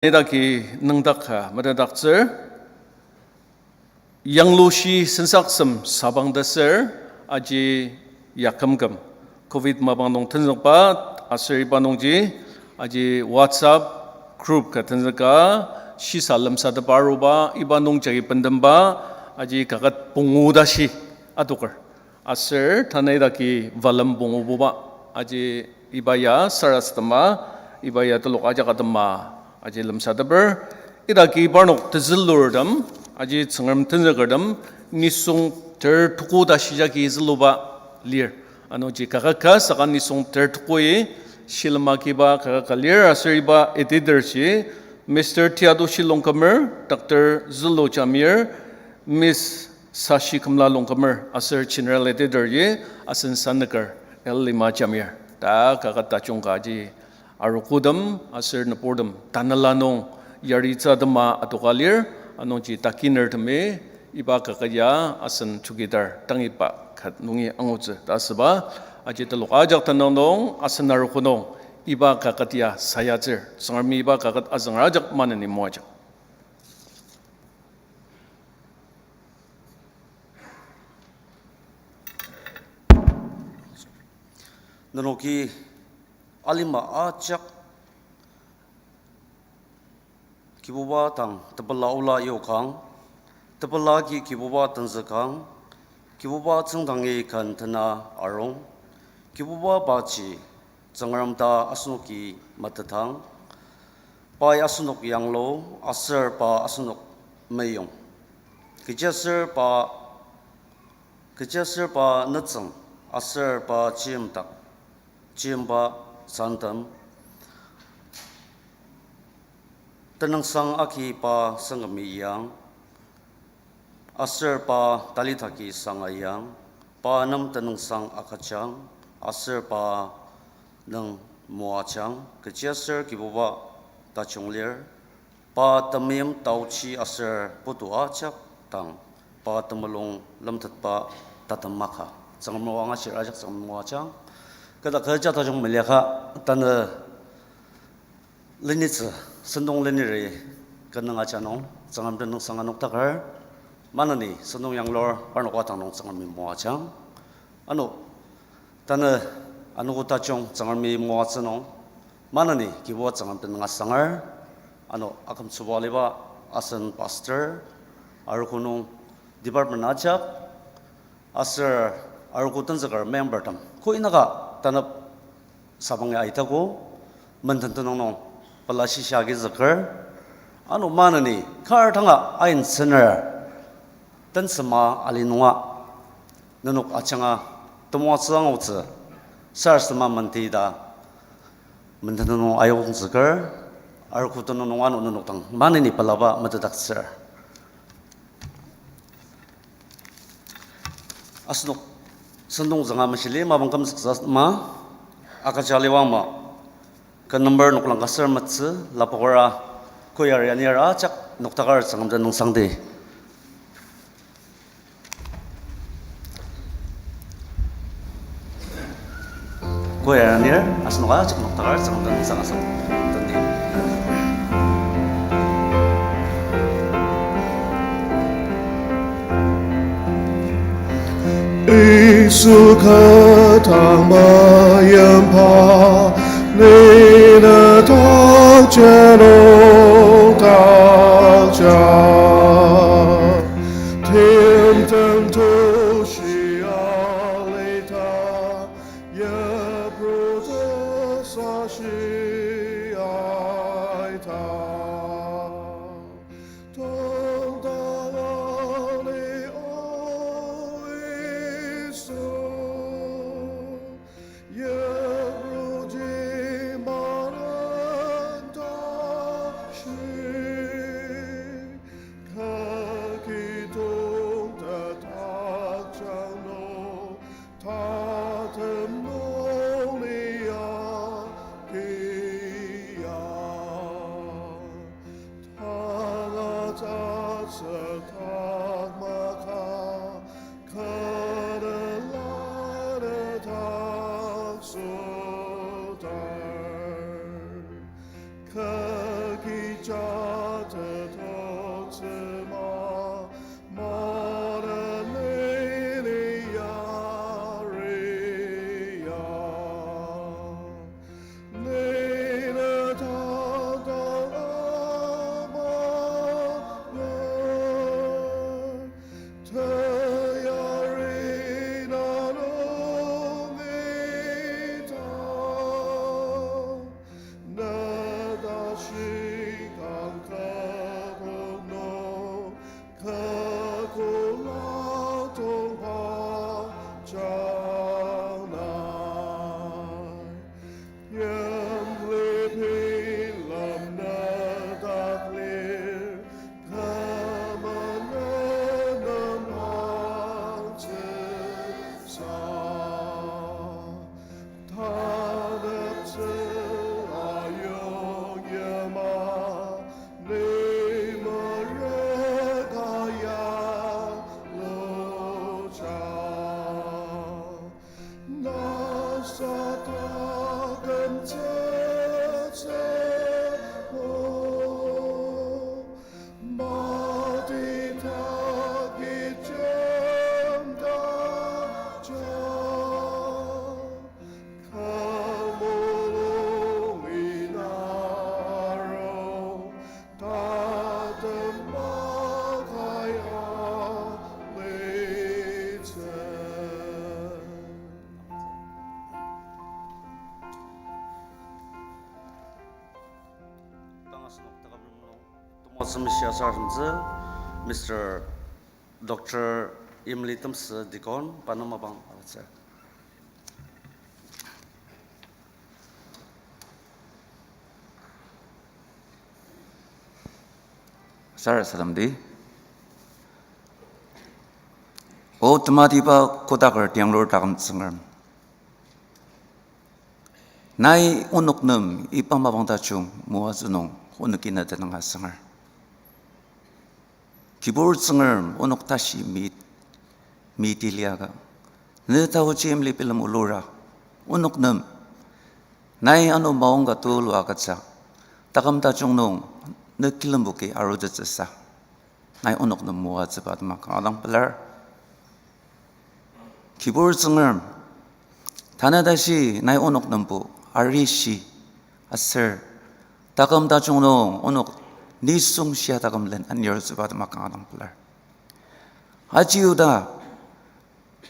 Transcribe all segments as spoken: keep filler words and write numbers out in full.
Idaki nüngdak ka metetdaktsür. Yanglushi sensaksem sabang taser, aji yakümküm covid mapang nung tenzükba, aser iba nungji aji WhatsApp group ka tenzüka, shisa lemsatepa aruba, iba nung jagi bendemba, aji kaket pungu tashi adoker. Aser tanü idaki volume pungububa, aji iba ya sarasadema, iba ya telok ajak atema, aji lemsateper. Idaki parnok tezülurtem, aji Tsüngrem tenzükertem, nisung ter tuku tashi jagi züluba lir. Anungji kaket ka saka nisung ter tukui shilem akiba kaket ka lir, aser iba editor ji Mister Tiadoshi Longkumer, Doctor Zülu Jamir, Miss Sashi Kümla Longkumer, aser general editor ji asen sanüker L Lima Jamir. Ta kaket tajung ka aji arogotem aser nüburtem tanela nung yaritsü atema adoka lir, anungji takinertemi iba kaket ya asen chowkidar tangiba ket nungi angutsü ta asüba, aji telok ajak tenüng nung asen arogo nung iba kaket ya sayatsür. Tsüngremi iba kaket azünger ajak maneni moajang. Nenoki alima ajak Kibuba dang tepela ola yokang, tepela agi Kibuba tenzükang, Kibuba tsüngdangi ken tena arung, Kibuba paji Tsüngrem ta asenoki metetang, pai asenok yanglu, aser pa asenok meyong. Kechiaser pa, kechiaser pa nütsüng, aser pa chiyimdak, chiyimba santem. Tenüngsang agi pa sengkümi yang, aser pa talitaki sanga yang, pa nem tenüngsang agüjang, aser pa nüng moajang, kechiaser Kibuba tajung lir, pa temeim taochi aser putu ajak dang, pa temulung lemtetba tatem maka. Tsüngrem o angashir ajak Tsüngrem moajang. Keta kecha tajung meliaka tanü lenitsü, sentong leniri kenüng aja nung Tsüngrem tenüngsang anokdaker. Maneni sentong yanglur parnok wadang nung Tsüngremi moajang. Ano, tanü anogo tajung Tsüngremi moatsü nung, maneni Kibuba Tsüngrem tenüng asanger. Ano, akümtsüba aliba asen pastor, arogo nung department ajak, aser arogo tenzüker membertem, koi naka tanep sabang ya aitago, menden tenüng nung pela shisa agizüker. Ano maneni kar tanga ain sener tensema ali nunga nenok ajanga temoatsü angutsü sarasadema menti ta menden tenüng nung ayongzüker, arogo tenüng nung ano nenok dang maneni pelaba metetdaktsür. Asenok sentong zünga meshili mapang kümzüktsü ma, agüja aliba ama, ken number noklang ka ser metsü, lapokera, choir anir ajak noktakar Tsüngrem tenüngsangdi. Choir anir, asenok ajak noktakar Tsüngrem tenüngsang asüngdi. Yisu kü tang mayimba, ni ne tokjang nung tokjang. Timtem tushi alita, yipru tesashi aita. Tongtang ali o Yisu, yipruji manenta shi. Asem shia sarasademtsü, Mister Doctor Emily Temsü Deacon, pa nem mapang agütsür. Sarasademdi. O tematiba kotaker tianglur taküm Tsüngrem, nai onok nem iba mapang tajung moatsü nung onoki na tenüng asanger. Kibur Tsüngrem, onok tashi mi, mi tiliaka, ne taochi imli bilem olura, onok nem nai ano maongka tulu agütsü, taküm tajung nung ne kilemboki arutettsüsa, nai onok nem moatsüba atema kanga dang pelar. Kibur Tsüngrem, tanü tashi nai onok nembo arishi aser taküm tajung nung onok nisung shia taküm len anirtsüba atema kanga dang pelar. Aji oda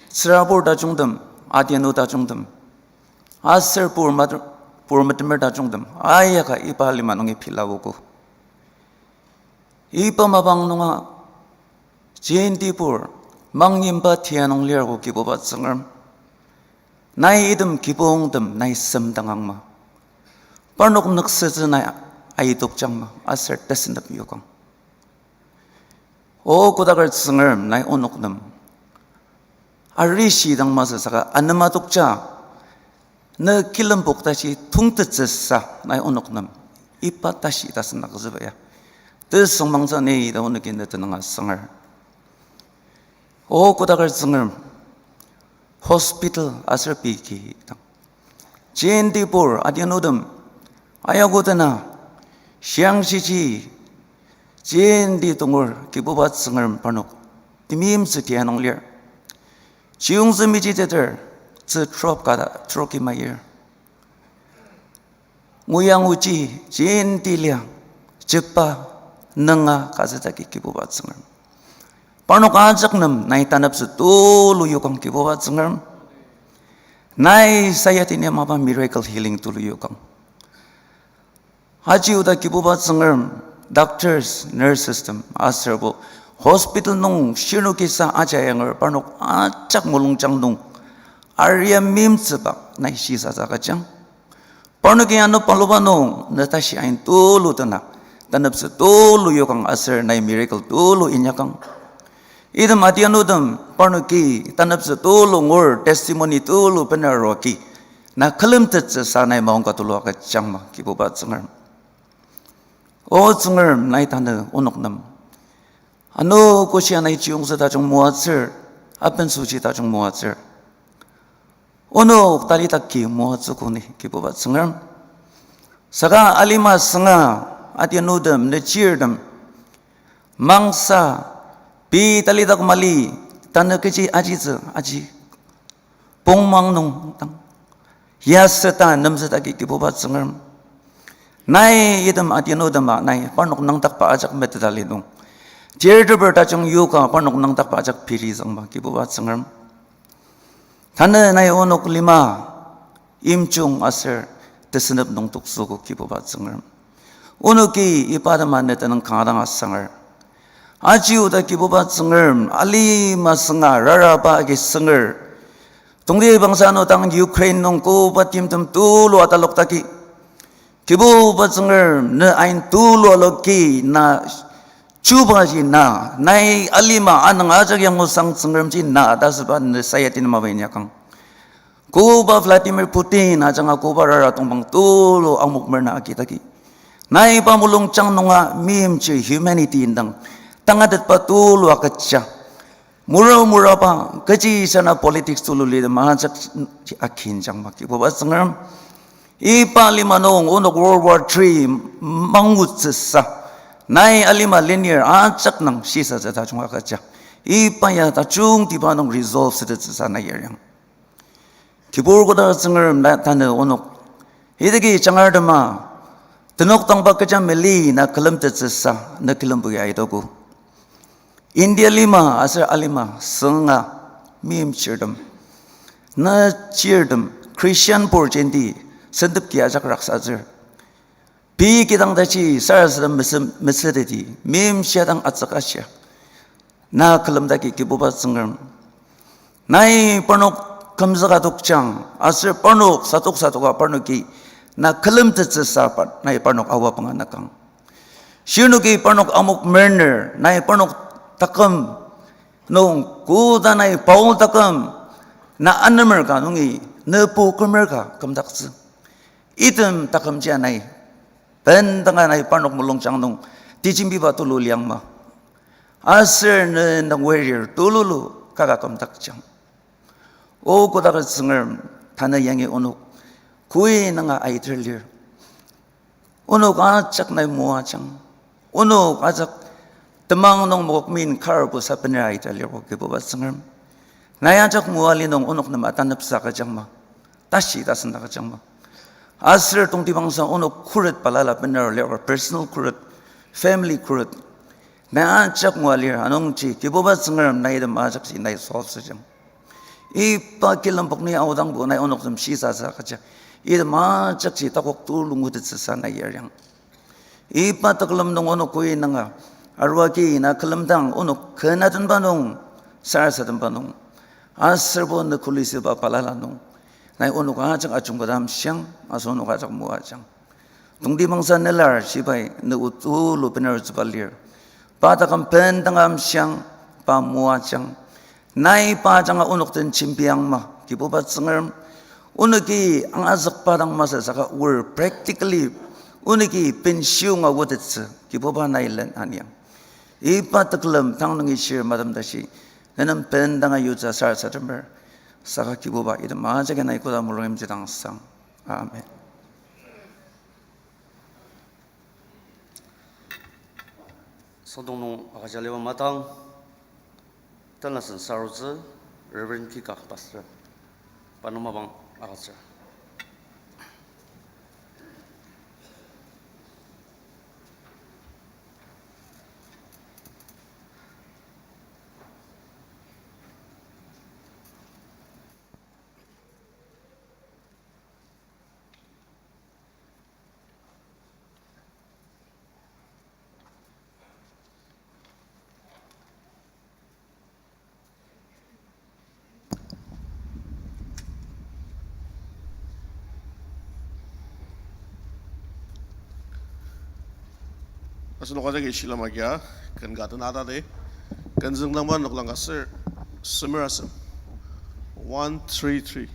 tsürabur tajungtem, adianu tajungtem, aser pur mat-, pur metemer tajungtem ayaka iba lima nungi pilaogo. Iba mapang nunga jentibur mangyimba tia nung lirgo Kibuba Tsüngrem, nai item kibongtem nai semdangang ma, parnok nüksütsü nai aitokjang ma aser tesenep yokang. O kotaker Tsüngrem, nai onok nem arishi dang masü saka anema tokja, ne kilembok tashi tongtettsüsa nai onok nem iba tashi tasen agütsüba ya tesüngmangtsü ni ta onoki ne tenüng asanger. O kotaker Tsüngrem, hospital aser pei ki dang jentibur adianutem ayagotena shiangshiji jenti tongur Kibuba Tsüngrem, parnok temeimtsü tia nung lir. Chiyungtsü mejiteter, tsü drop ka ta, drop ki mayir. Nguya nguji jenti lia, jepa nünga kazüdaki Kibuba Tsüngrem, parnok ajak nem nai taneptsü tulu yokang Kibuba Tsüngrem. Nai sayatini mapa miracle healing tulu yokang. Aji oda Kibuba Tsüngrem, doctors, nurses tem aserbo hospital nung shirnokisa ajayanger parnok ajak mulungjang nung aria meimtsüba nai shisatsü agüjang. Parnoki ano paluba nung ne tashi ain tulu tena, taneptsü tulu yokang aser nai miracle tulu inyakang. Item adianutem parnoki taneptsü tulu ngur testimony tulu benaroki, na külemtettsüsa nai maongka tulu agüjang ma Kibuba Tsüngrem. O Tsüngrem, nai tanü onok nem ano koshia nai chiyungtsü tajung moatsür, apensoji tajung moatsür, onok talidak ki moatsü koni Kibuba Tsüngrem. Saka alima sünga adianutem, nechirtem, mangsa, pei talidak mali, tanü kechi ajitsü aji, pongmang nung dang, yaseta nemseta ki Kibuba Tsüngrem, nai item adianutema nai parnok nüngdakba ajak meteta li nung, tirteper tajung yoka parnok nüngdakba ajak piri züngba Kibuba Tsüngrem, tanü nai onok lima imjung aser tesenep nung toktsüogo Kibuba Tsüngrem. Onoki iba atema ne tenüng kanga dang asanger. Aji oda Kibuba Tsüngrem, alima sünga raraba agi sünger, tongtibangsa ano dang Ukraine nung koba timtem tulu ataloktaki, Kibuba Tsüngrem, ne ain tulu aloki na chubaji na, nai alima anüng ajak yangusang Tsüngremji na ta asüba ne sayatini mapa inyakang. Koba Vladimir Putin ajanga koba rara tongpang tulu amok merna agidagi, nai iba mulungjang nunga meimchir humanity indang tangatetba tulu agüja, mura muraba kechi sana politics tulu lima ajak akinjang ma Kibuba Tsüngrem, iba lima nung onok World War Three mangutsüsa, nai alima lenir ajak nung shisatsü tajung agüja, iba ya tajungtiba nung resolve sütettsüsa nai yariang. Kibur koda Tsüngrem, na tanü onok idaki jangartema tenok tangba kecha meli na külemtettsüsa ne kilembo ya itogo. India lima aser alima sünga meimchirtem, na chirtem Christian pur jenti sentep ki ajak raksatsür. Pei kidang tashi sarasadem mesem-, mesüteti, meimchir dang atsüka shia. Na külemdaki Kibuba Tsüngrem. Nai parnok kümzüka tokjang, aser parnok satok satoka parnoki na külemtettsüsa pa-, nai parnok awa panga nakang. Shirnoki parnok amok merner, nai parnok taküm nung koda nai Paul taküm na anemer ka nungi, ne pu kümer ka kümdaktsü. Item takümjia nai bendanga nai parnok mulungjang nung tejembiba tulu liangma. Aser ne dang werir tululu kaka kümdakjang. O kodaker Tsüngrem, tanü yangi onok koi nanga aiter lir. Onok ajak nai moajang. Onok ajak temang nung mokok min karbo sa bener aita lir o Kibuba Tsüngrem. Nai ajak moali nung onok nem atanepsa kajangma. Tashi tasen ta kajangma. Aser tongtibangsa onok khuret balala bener lir, personal khuret, family khuret. Nai ajak moalir anungji Kibuba Tsüngrem nai item ajakji nai solve süjang. Iba kilempok ni aodangbo nai onok tem shisatsü kaja. Item ajakji takok tulu ngutettsüsa nai yariang. Iba tekülem nung onok koi nanga, arua ki na külemdang onok ken atenba nung, sarasademba nung, aserbo ne kulisüba balala nung, nai onok ajak ajungketa amshiang, aser onok ajak moajang. Tongtibangsa nelar shibai ne o tulu bener tsüba lir. Pa taküm bendanga amshiang, pa moajang. Nai pa ajanga onok den jembiangma, Kibuba Tsüngrem. Onoki angazükba dang masü saka word practically onoki benshiyonga otettsü, Kibuba nai len aniang. Iba tekülem tang nungi shir madam tashi, nenem bendanga yutsü sarasademer. Saka Kibuba item ajaki nai koda mulungyimji dang sang. Amen. Sentong nung agüja aliba matang, tenlasen sarutsü Reverend Kika Pastor, pa nem mapang agütsür. Asenok ajaki shilem agia, ken ka tenatade, ken züngdangba noklang ka ser, semer asem. One, three, three.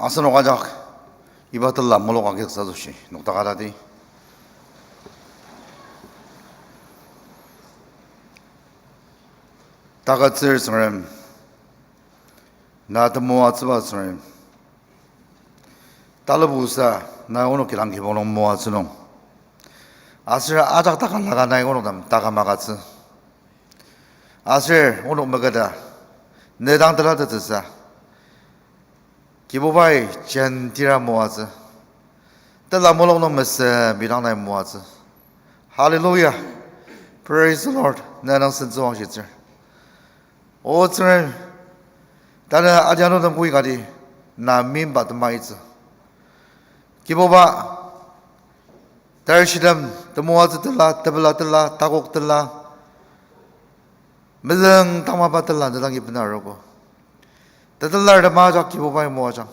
Asenok ajak iba tela mulok agizüksa asoshi nokdaka tati. Takatsür Tsüngrem, na temoatsüba Tsüngrem. Talaboksa na onok kilang kibong nung moatsü nung, aser ajak takalaka nai onok nem takam agütsü. Aser onok meketa, ne dang telatettsüsa, Kibubai jentira moatsü. Tela mulok nung mesü midang nai moatsü. Hallelujah. Praise the Lord. Na nang sentsüwangshitsür. O Tsüngrem, tanü adianu tem koi kati na meimba temaitsü. Kibuba, tarishitem temoatsü tela, tepela tela, takok tela, mezüng tamaba tela ne dangi bena arogo. Tetelar tema ajak Kibubai moajang.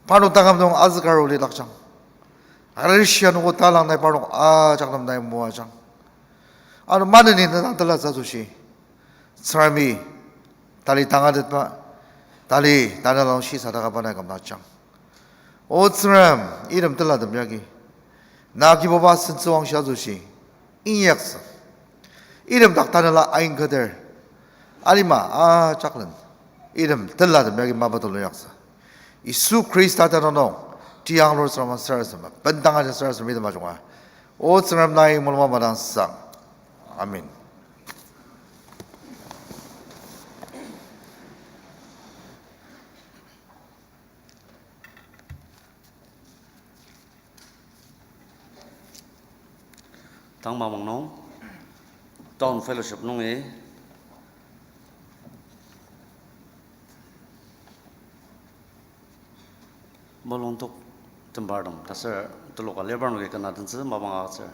Parnok taküm nung azükaru lidakjang. Arishia nungo talang nai parnok ajak nem nai moajang. Ano maneni ne dang telatsü asoshi, Tsüngremi tali tangatetba, tali tanela nung shisadakaba nai kümdakjang. O Tsüngrem, item telatem yagi na Kibuba sentsüwangshi asoshi inyaktsü. Item dak tanela aingketer, alima ajaklen item telatem yagi mapa tulu inyaktsü. Yisu Khrista tenüng nung tiyanglur Tsüngrem sarasadema bendang aja sarasadem item ajunga, O Tsüngrem, nai mulung mapa dang sang. Amen. Tang mamang nung, Town Fellowship nungi mulungtok tembar tem ta ser teloka labour nungi kena tentsü mapang agütsür.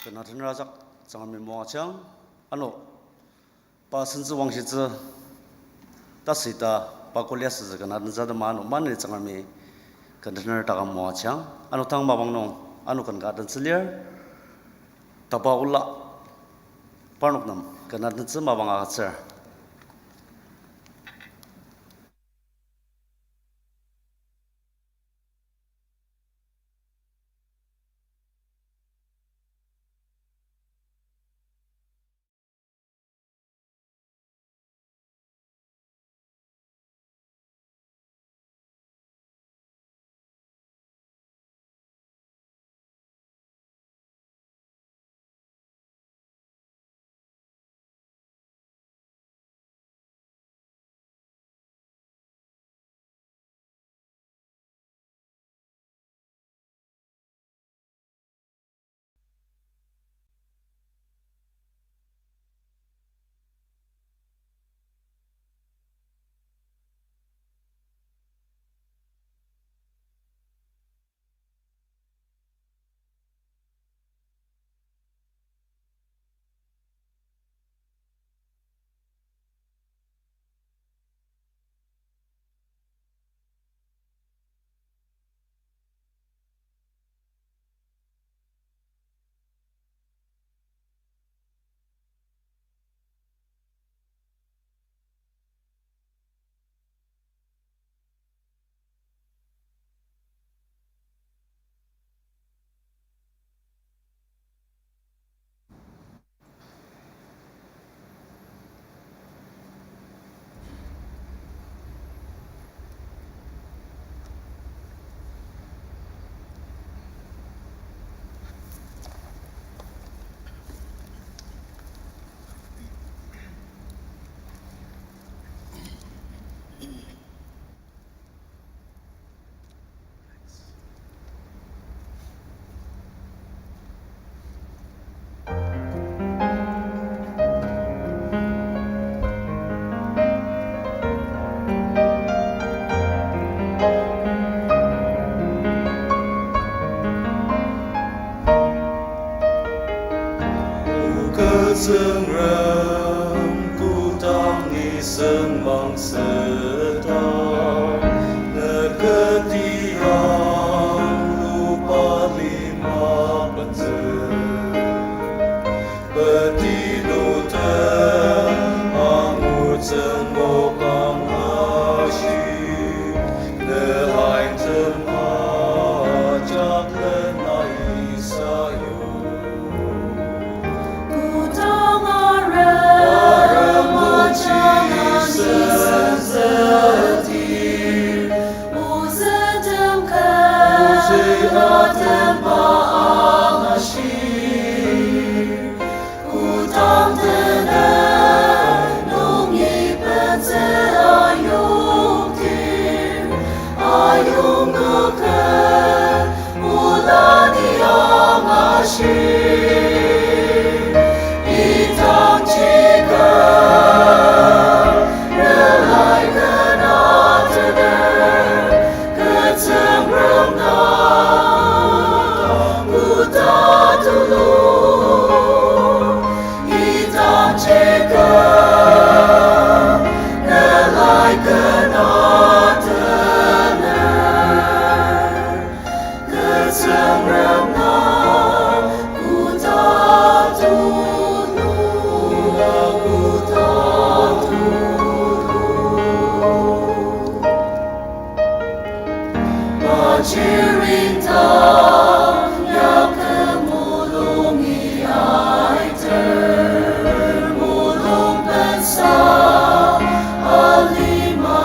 Ken atener ajak Tsüngremi moajang, ano pa sentsü wangshitsü, tasüita pa kuli asütsü ken atentsü atema ano maneni Tsüngremi ken atener taküm moajang, ano tang mapang nung ano ken ka atentsü lir, tapa ola parnok nem ken atentsü mapang agütsür. O kü Tsüngrem, kodang ni sengmang süta, ne keti ang luba lima bentsü. Peti lutem angur tsüngmokang ashi, ne ain tem ajak lena isayu. Kodang arem, arem ajak ashi sentsütir, ozütem ka, ozü atemba angashir. Kodang tenük nungi bentsü ayongtir, ayongnuker, ola ni angashir. Idang chika, relai kena tener, kü Tsüngrem na, koda tulu, idang chika, relai kena tener, kü Tsüngrem na, koda tulu, koda tulu. Majiring dang yaküm mulungi aiter, mulung bensa alima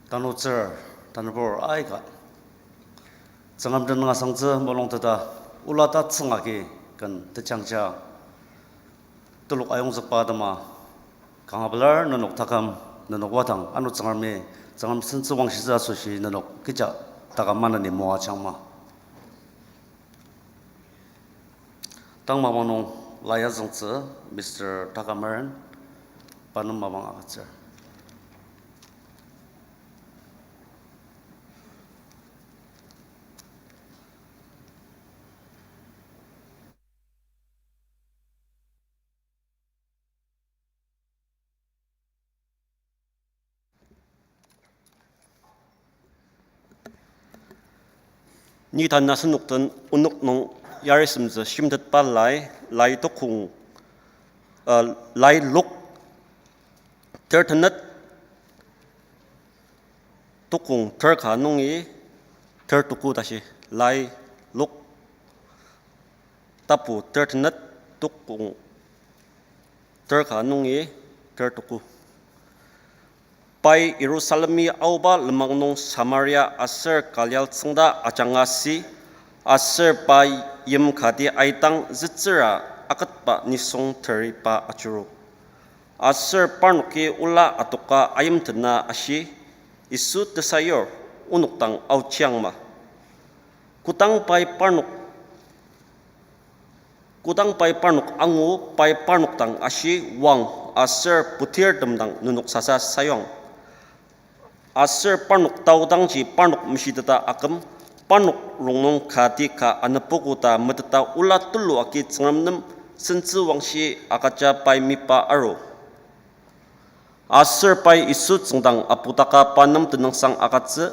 Tanütsür, tanübur aika, Tsüngrem tenüng asangtsü mulungteta, ola tatsüng agi ken tejangja telok ayongzükba atema kanga pelar. Nenok taküm, nenok wadang, ano Tsüngremi, Tsüngrem sentsü wangshitsü asoshi nenok kecha taküm maneni moajangma. Tang mapang nung lai azüngtsü Mister Takameren, pa nem mapang agütsür. Ni tanü asenok den onok nung yarisemtsü shimtetba lai, lai tokong, uh, lai Luk ter tenet tokong ter ka nungi ter tuku tashi, lai Luk tapu ter tenet tokong ter ka nungi ter tuku. Pai Yirusalemi aoba lenmang nung Samaria aser Galil tsüngda ajanga si, aser pa yim kati aidang zütsüra aketba nisung teri pa ajuru. Aser parnoki ola adoka ayimtena ashi, Yisu tesayur, onok dang aochiangma. Kodang pai parnok, kodang pai parnok angu, pai parnok dang ashi, Wang, aser putirtem dang nenok sasa sayuang. Aser parnok taodangji parnok meshiteta aküm, parnok rongnung kati ka anüpogo ta meteta ola tulu agi Tsüngrem nem sentsü wangshi agüja pai mipa aru. Aser pai Yisu tsüngdang aputaka pa nem tenüngsang agütsü,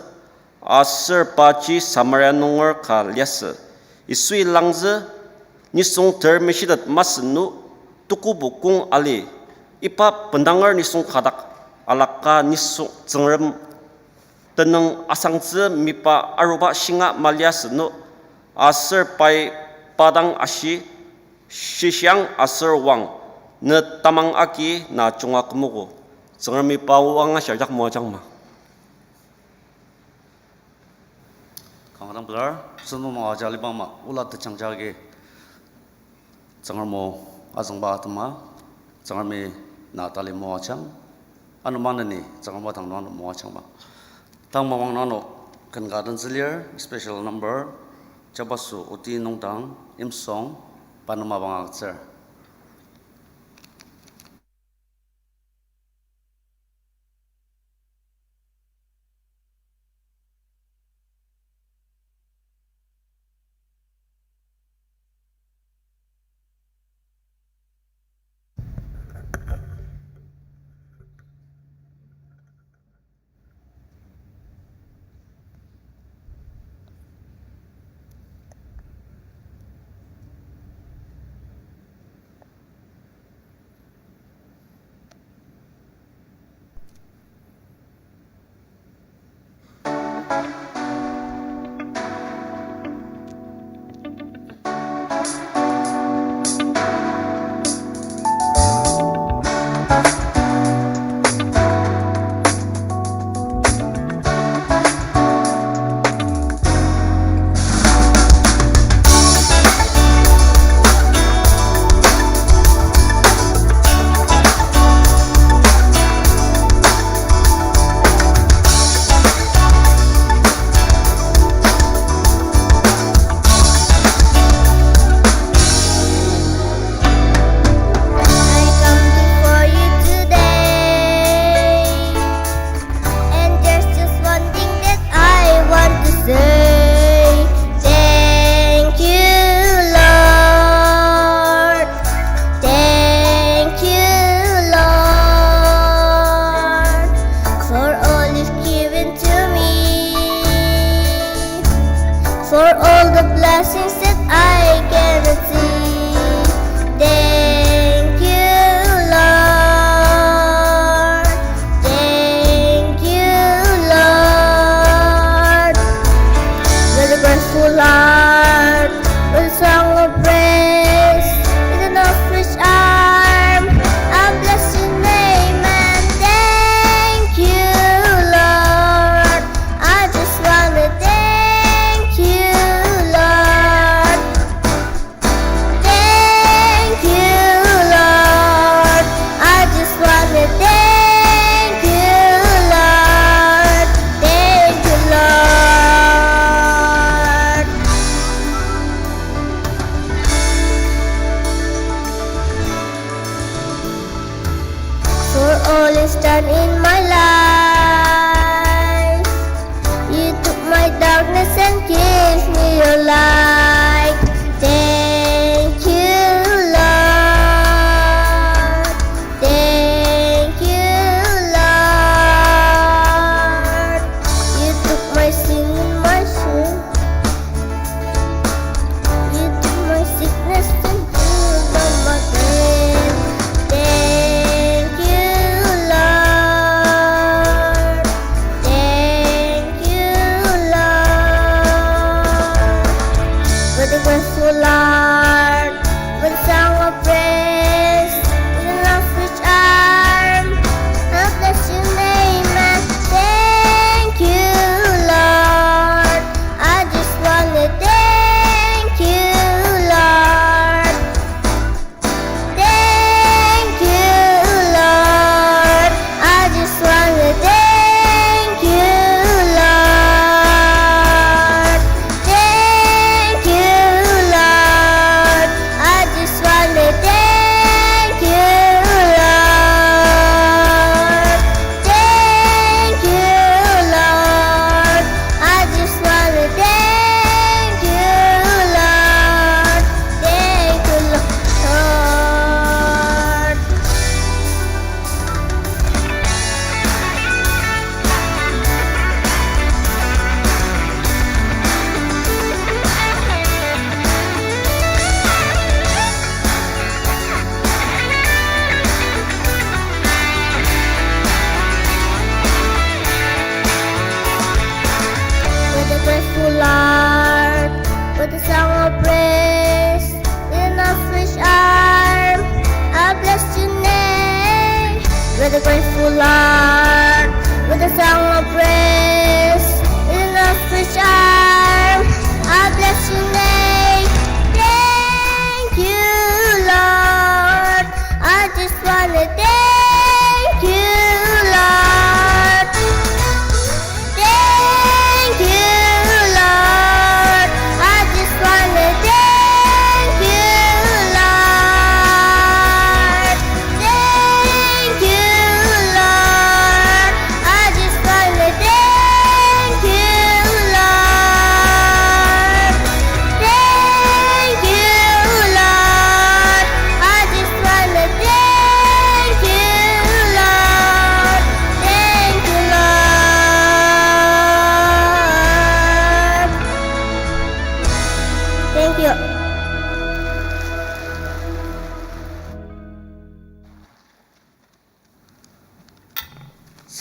aser paji Samaria nunger ka liasü. Yisui langzü, nisung ter meshitet masü nü, tukubo kong ali, iba bendanger nisung kadak alaka nisung Tsüngrem tenüng asangtsü mipa aruba shinga maliasü nü, aser pai pa dang ashi, Shishiang aser Wang, ne tamang agi na junga kümogo. Tsüngremi pa o angashia jak moajangma. Kanga dang pelar, sentong nung aja libangma, ola tejangja agi Tsüngrem o azüngba atema, Tsüngremi na tali moajang, ano maneni Tsüngrem o dang nung ano moajangma. Tang mapang nung ano ken ka den zülir, special number, jabaso oti nungdang, Imsong, pa nem mapang agütsür.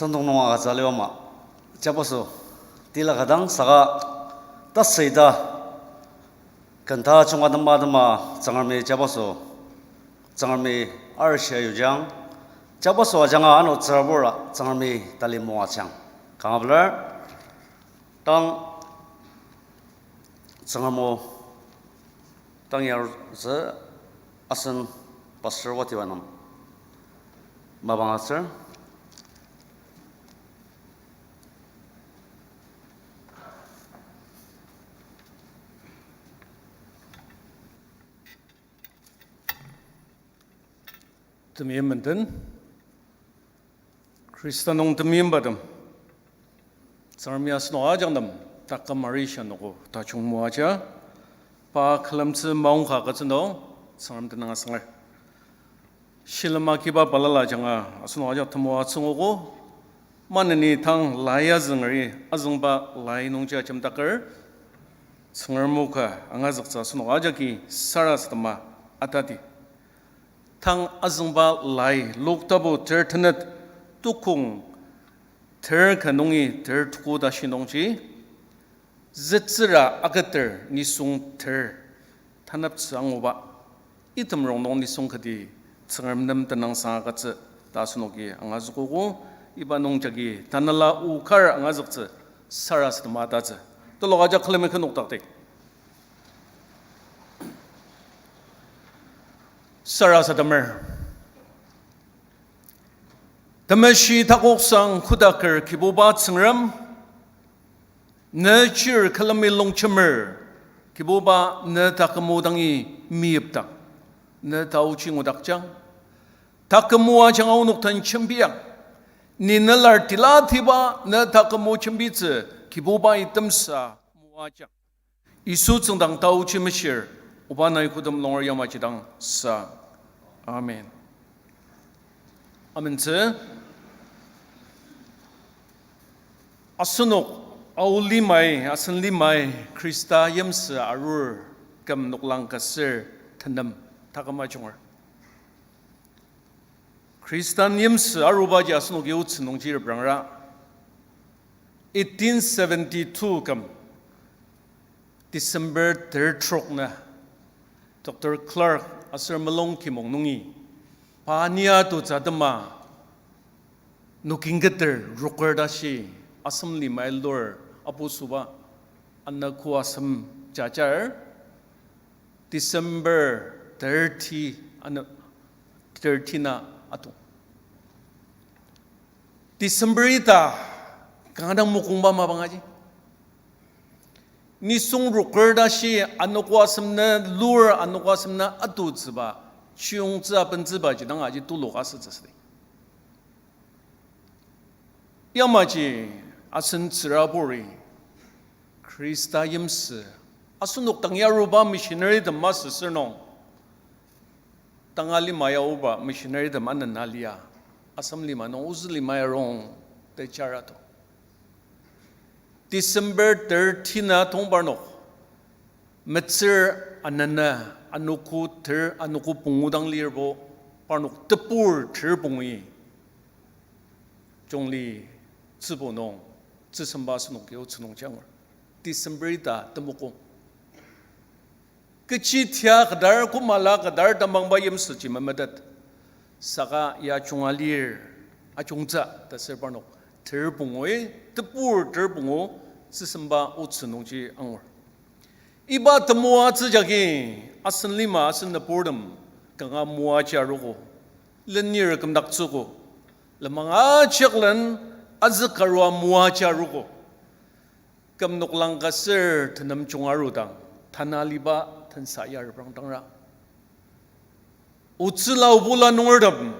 Sentong nung agütsü aliba ama, jabaso tila ka dang saka tasüita kenta junga tema tema Tsüngremi jabaso, Tsüngremi arishia yujang, jabaso ajanga ano tsürabura Tsüngremi tali moajang. Kanga pelar, tang Tsüngrem o tang yarutsü asen pastor watiba nem mapang aser. Temeim menden, Khrista nung temeimbatem, Tsüngremi asenok ajak nem taküm arishia anogo tajung moaja, pa külemtsü maongka agütsü nung Tsüngrem tenüng asanger. Shilem akiba balala ajanga asenok ajak temoatsü anguogo, maneni tang lai azüngeri azüngba lai nungji ajemdaker, Tsüngrem o ka angazüktsü asenok ajaki sarasadema atadi. Tang azüngba lai Luk tapu ter tenet tukong ter ka nungi ter tuko tashi nungji, zütsüra aketer nisung ter taneptsü anguba, item rongnung nisung kati Tsüngrem nem tenüngsang agütsü ta asenoki angazükogo. Iba nungjagi tanela o kar angazüktsü sarasadema atatsü. Telok ajak külemi kü nokdakdi. Sarasademer. Temeshi takoksang kodaker Kibuba Tsüngrem, ne chir külemi longjemer, Kibuba ne taküm o dangi meyipdak, ne taochi ngudakjang. Taküm o ajanga onok den jembiang, ni nelar tilatiba ne taküm o jembitsü Kibubai temsa moajang. Yisu tsüngdang taochi meshir, oba nai kodem longer yamaji dang sa. Amen. Amentsü. Asenok, Ao limai, asen limai, Khrista yimsü arur, küm noklang ka ser, tenem, taküm ajunger. Khristan yimsü arubaji asenoki otsü nungji reprangra. Eighteen seventy-two küm December ter trok nü Doctor Clark aser Mulong Kimong nungi pa nia tutsü atema nokingketer roker tashi asem limai lur apusüba anogo asem jajar December thirty, ano, thirty na ato. December ita kanga dang mokongba mapang aji. Nisung roker tashi anogo asem nü lur anogo asem nü atutsüba chiyongtsü abentsübaji dang aji tulu ka asütsü südi. Yamaji asen tsüraburi Khrista yimsü asenok dang yaruba missionary tem masü sür nung tanga lima yaoba missionary tem anena lia, asem lima nung ozü lima yarong ta jarato. December thirty na tongparnok metsür anena anogo ter anogo pungu dang lirbo parnok tebur ter pungui jungli tsübo nung tsüsemba asenoki otsü nungji angur. December ita temoko kechi tia kadar, komala kadar tamangba yimsüji memetet. Saka ya junga lir, ajungtsü ta ser parnok ter pungui, tebur ter pungu tsüsemba otsü nungji angur. Iba temoatsü jagi asen lima asen nüburtem kanga moaji arogo, lenir kümdaktsüogo, lenmang ajak len azükarua moaji arogo. Küm noklang ka ser tenem junga arudang, tanü aliba tensa ya reprangra. Otsüla obula nungertem,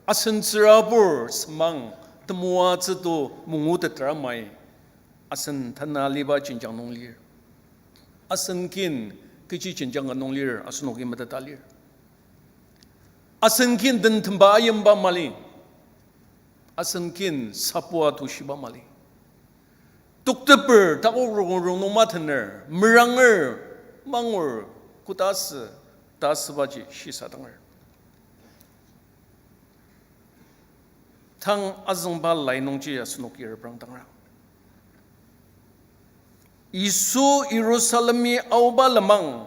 asen tsürabur semang temoatsü to mungu tetra mai, asen tanü aliba jenjang nung lir. Asen kin kechi jenjang ka nung lir, asenoki meteta lir. Asen kin den temba ayimba mali. Asen kin sapua tushiba mali. Tokteper takok rongrong nung matener, meranger, mangur, koda asü, ta asübaji shisadanger. Tang azüngba lai nungji asenoki reprangdangra. Yisu Yirusalemi aoba lenmang,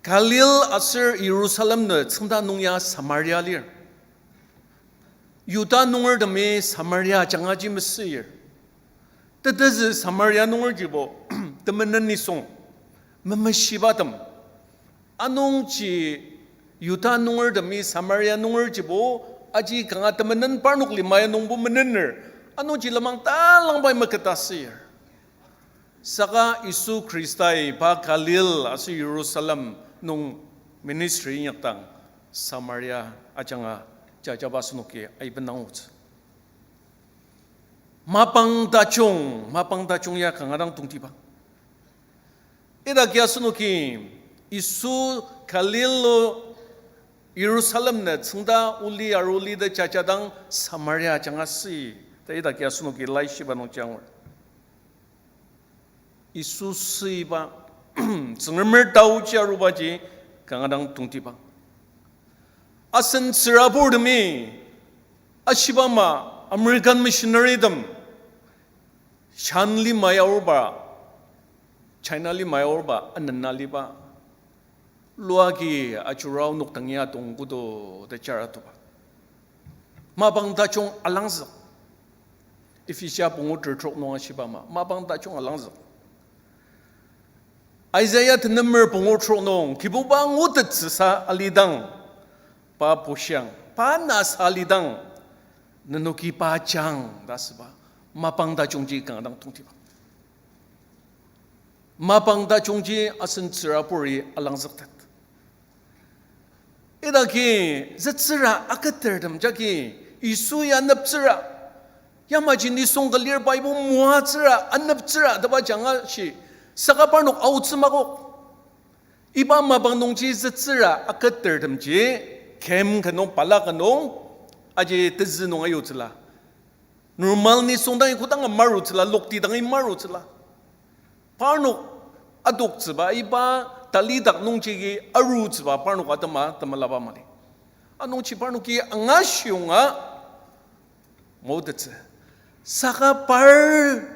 Galil aser Yirusalem nü tsüngda nung ya Samaria lir. Yuda nungertemi Samaria ajangaji mesüir. Tetezü Samaria nungerjibo temenen nisung, memeshibatem. Anungji Yuda nungertemi Samaria nungerjibo aji kanga temenen parnok lima ya nungbo menener. Anungji lenmang talangbai meketa süir. Saka Yisu Khristai pa Galil aser Yirusalem nung ministry inyakdang Samaria ajanga jajaba asenoki aiben angutsü. Mapang tajung, mapang tajung ya kanga dang tongtibang. Idaki asenoki Yisu Galil o Yirusalem nü tsüngda oli aruli ta jajadang Samaria ajanga süi ta idaki asenoki laishiba nungji angur. Yisu süiba, Tsüngremer taoji arubaji kanga dang tongtibang. Asen tsüraburtemi ashiba ama American missionary tem Shan lima ya aruba, China lima ya aruba anena liba, loa agi ajurao nokdangi atong kodo ta jaratoba. Mapang tajung alangzük. Ephesia pungu ter trok nung ashiba ama, mapang tajung alangzük. Isaiah tenemer pungu trok nung, Kibuba ngutettsüsa alidang, pa bushiang, pa nasa alidang, nenoki pa jang ta asüba, mapang tajungji kanga dang tongtibang. Mapang tajungji asen tsüraburi alangzüktet. Idaki zütsüra aketertem jagi Yisu ya aneptsüra, yamaji nisung ka lir Bible moatsüra, aneptsüra taba janga shi, saka parnok aotsü makok. Iba mapang nungji zütsüra aketertemji, kem ka nung, pala ka nung, aji tezü nung ayutsüla. Normal nisung dangi kodanga marutsüla, lokti dangi marutsüla. Parnok adoktsüba, iba talidak nungjagi arutsüba parnok atema temelaba mali. Anungji parnoki angashiyonga maotettsü. Saka par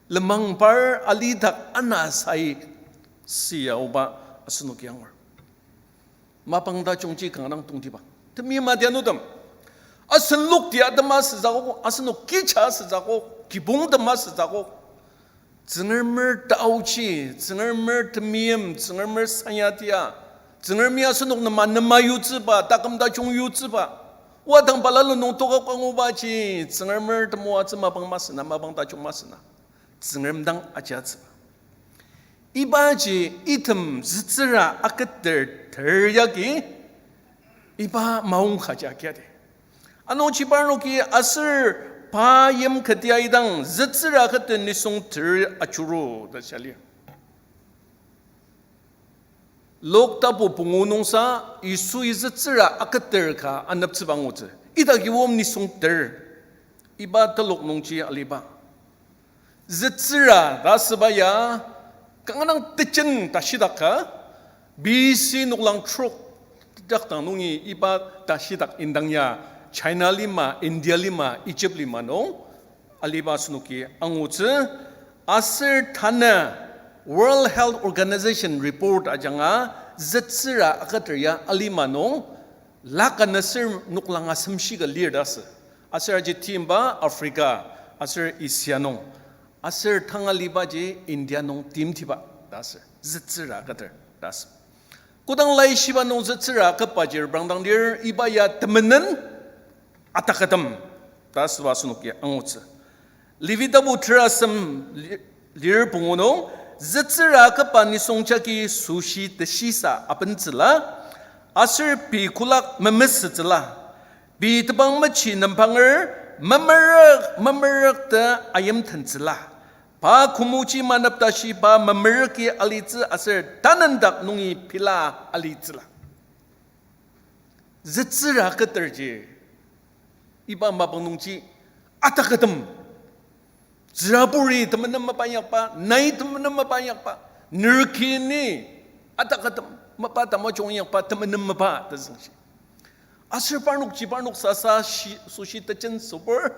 lenmang par alidak anasai siya oba asenoki angur. Mapang tajungji kanga dang tongtibang. Temeim adianutem, asen lokti atema süzakok, asenok kicha süzakok, kibong tema süzakok, Tsüngremer taochi, Tsüngremer temeim, Tsüngremer sanyatia, Tsüngremi asenok nem anema yutsüba, taküm tajung yutsüba, wadang balala nung tokak angubaji, Tsüngremer temoatsü mapang masü na, mapang tajung masü na, Tsüngrem dang ajatsüba. Ibaji item zütsüra aketer ter yagi, iba maongka ji agiadi. Anungji parnoki aser pa yim keti aidang zütsüra aketer nisung ter ajuru ta shia lir. Luk tapu pungu nungsa Yisui zütsüra aketer ka aneptsüba angutsü. Idaki om nisung ter. Iba telok nungji aliba zütsüra ta asüba ya, kanga dang tejen tashidak ka, B C noklang trok dakdang nungi iba tashidak indang ya, China lima, India lima, Egypt lima nung aliba asenoki angutsü. Aser tanü World Health Organization report ajanga zütsüra aketer ya alima nung lakh ana ser noklang asemshi ka lir ta asü. Aser aji timba Africa, aser Asia nung, aser tanga alibaji India nung timtiba ta asü. Zütsüra aketer ta asü. Kodang laishiba nung zütsüra aketbaji reprangdang lir, iba ya temenen atakatem ta asüba asenoki angutsü. Levi tapu terasem li-, lir pungu nung, zütsüra aketba nisung jagi süshi teshisa abentsüla, aser pei kolak memesütsüla, pei tebang mechi nembanger memerük memerük ta ayimtentsüla. Pa kümoji manep tashi pa memerüki alitsü aser tanendak nungi pela alitsüla. Zütsüra aketerji, iba mapang nungji atakatem, tsüraburi temenen mapa inyakba, nai temenen mapa inyakba, nerki ni atakatem mapa tamajung inyakba temenen mapa tezüngshi. Aser parnokji parnok sasa shi, süshi tejen sübur,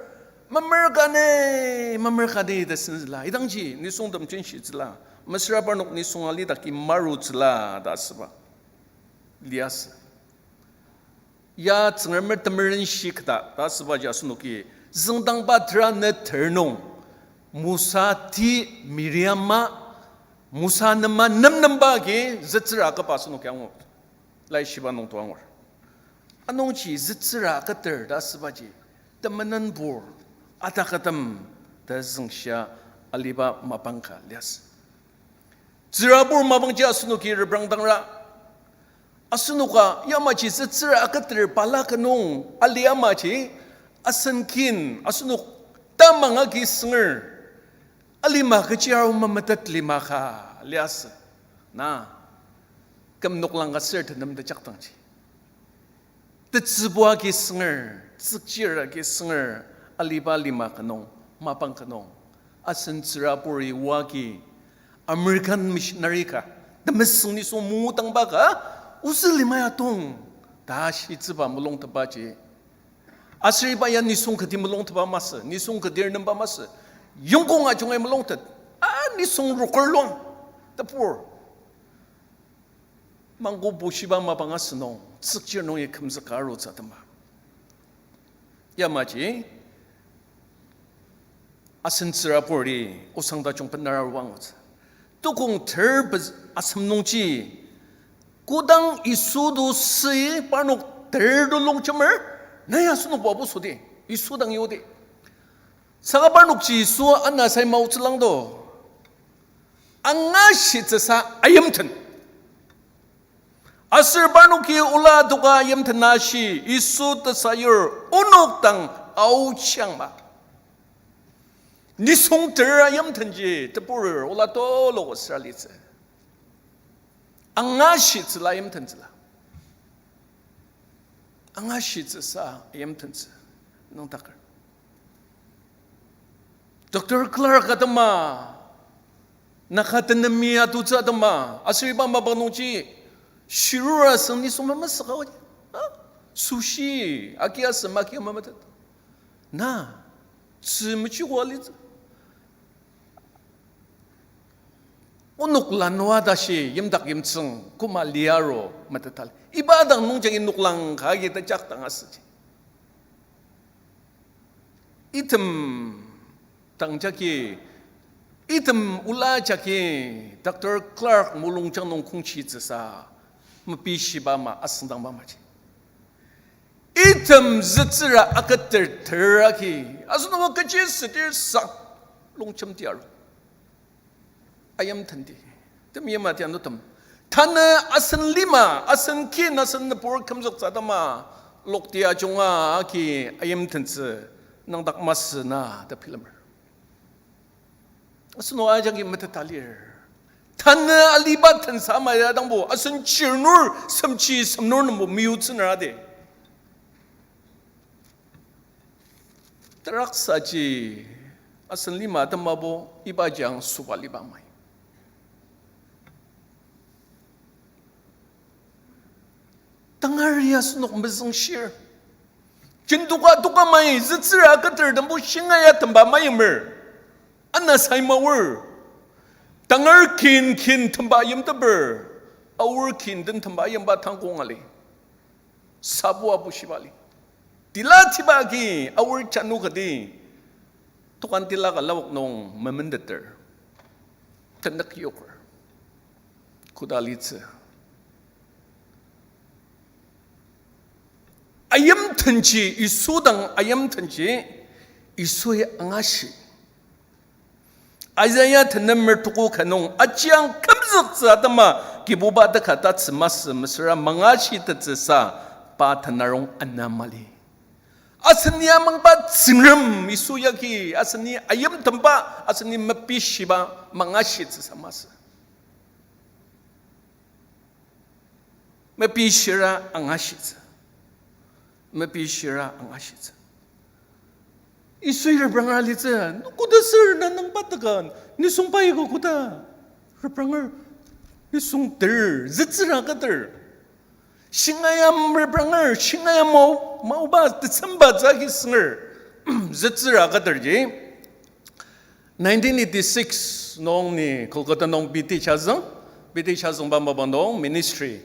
memer kani, memer kani ta senzüla. Idangji nisung tem jenshitsüla. Mesüra parnok nisung alidaki marutsüla ta asüba liasü. Ya Tsüngremer temerenshi kata ta asübaji asenoki züngdangba tera ne ter nung Musa ti Miriama, Musa nema nemnemba agi zütsüra akaba asenoki angur. Laishiba nung to angur. Anungji zütsüra aketer ta asübaji temenenbur, atakatem ta züngshia aliba mapang ka liasü. Tsürabur mapangji asenoki reprangdangra, asenoka yamaji zütsüra aketer bala ka nung ali amaji asen kin asenok tamang agi sünger, alima kechi aru memetet lima ka liasü. Na, küm noklang ka ser tenem tejaktangji tetsübu agi sünger, tsükchir agi sünger, aliba lima ka nung, mapang ka nung, asen tsüraburi oa agi American missionary ka, temesüng nisung mungudangba ka, ozü lima ya tong ta shitsüba mulungtepaji. Aser iba ya nisung kati mulungtepa masü, nisung kadir nemba masü, yongkong ajungai mulungtet, a nisung roker luang, tebur. Mangko bushiba mapang asü nung, tsükchir nungi kümzüka arutsü atema. Yamaji, asen tsüraburi osang tajung benara aru angutsü. Tukong ter pez-, asem nungji, kodang Yisu to süi parnok ter to longjemer, nai asenokbo apu südi, Yisu dang yodi. Saka parnokji Yisu ana sai maotsülang to, angashitsüsa ayimten. Aser parnoki ola adoka ayimten ashi, Yisu tesayur onok dang aochiangma. Nisung ter ayimtenji teburir ola tuluko süra litsü. Angashitsüla ayimtentsüla. Angashitsüsa ayimtentsü nüngdaker. Doctor Clark atema, naka tenemi atutsü atema, aser iba mapang nungji, shirura süng nisung memesüka odi. A? Sushi, akia sema akia memetet. Na, tzü mechiko alitsü. Onok lanua tashi yimdak yimtsüng koma liaro metetali. Iba dang nungjagi noklang ka agi tejakdang asüji. Item dang jagi, item ola jagi Doctor Clark mulungjang nung kongshitsüsa mepishiba ama asüngdangba amaji. Item zütsüra aketer ter agi, asenok kechi südir sang longjemdi aru. Ayimtendi. Temyim atianutem, tanü asen lima, asen kin, asen nübur kümzüktsü atema lokti ajunga agi ayimtentsü nüngdak masü na ta bilemer. Asenok ajaki meteta lir. Tanü aliba tensa ama ya dangbo, asen chirnur, semchi semnur nungbo meyutsüner adi. Teraksaji asen lima temabo ibaji ang süba liba mai. Tangari asenok mezüngshir. Jindoka doka mai, zütsüra aketer tembo shinga ya temba maimer. Ana sai maor. Tangar kin kin temba yimteper. Aor kin den temba yimba tangkong ali. Sabu abu shiba li. Tila tiba agi aor chanu kati. Tokan tila ka lawak nung memendeter. Tenük yoker. Koda litsü. Ayimtenji, Yisu dang ayimtenji, Yisui angashi. Isaiah tenem mertuku ka nung ajiang kümzüktsü atema Kibuba teka tatsü masü mesüra mangashitettsüsa pa tenarong ana mali. Aseni amangba Tsüngrem Yisu yagi, aseni ayimtemba, aseni mepishiba mangashitsüsa masü. Mepishira angashitsü. Mepishira angashitsü. Yisui repranga litsü, koda sür na nangba teka, nisung pa iko koda. Repranger, nisung ter, zütsüra keter. Shingaia merbranger, shingaia mao, maoba December tsü agi sünger. Zütsüra keterji. Nineteen eighty-six nung ni Kolkata nung B T shazüng, B T shazüngba mapang nung ministry.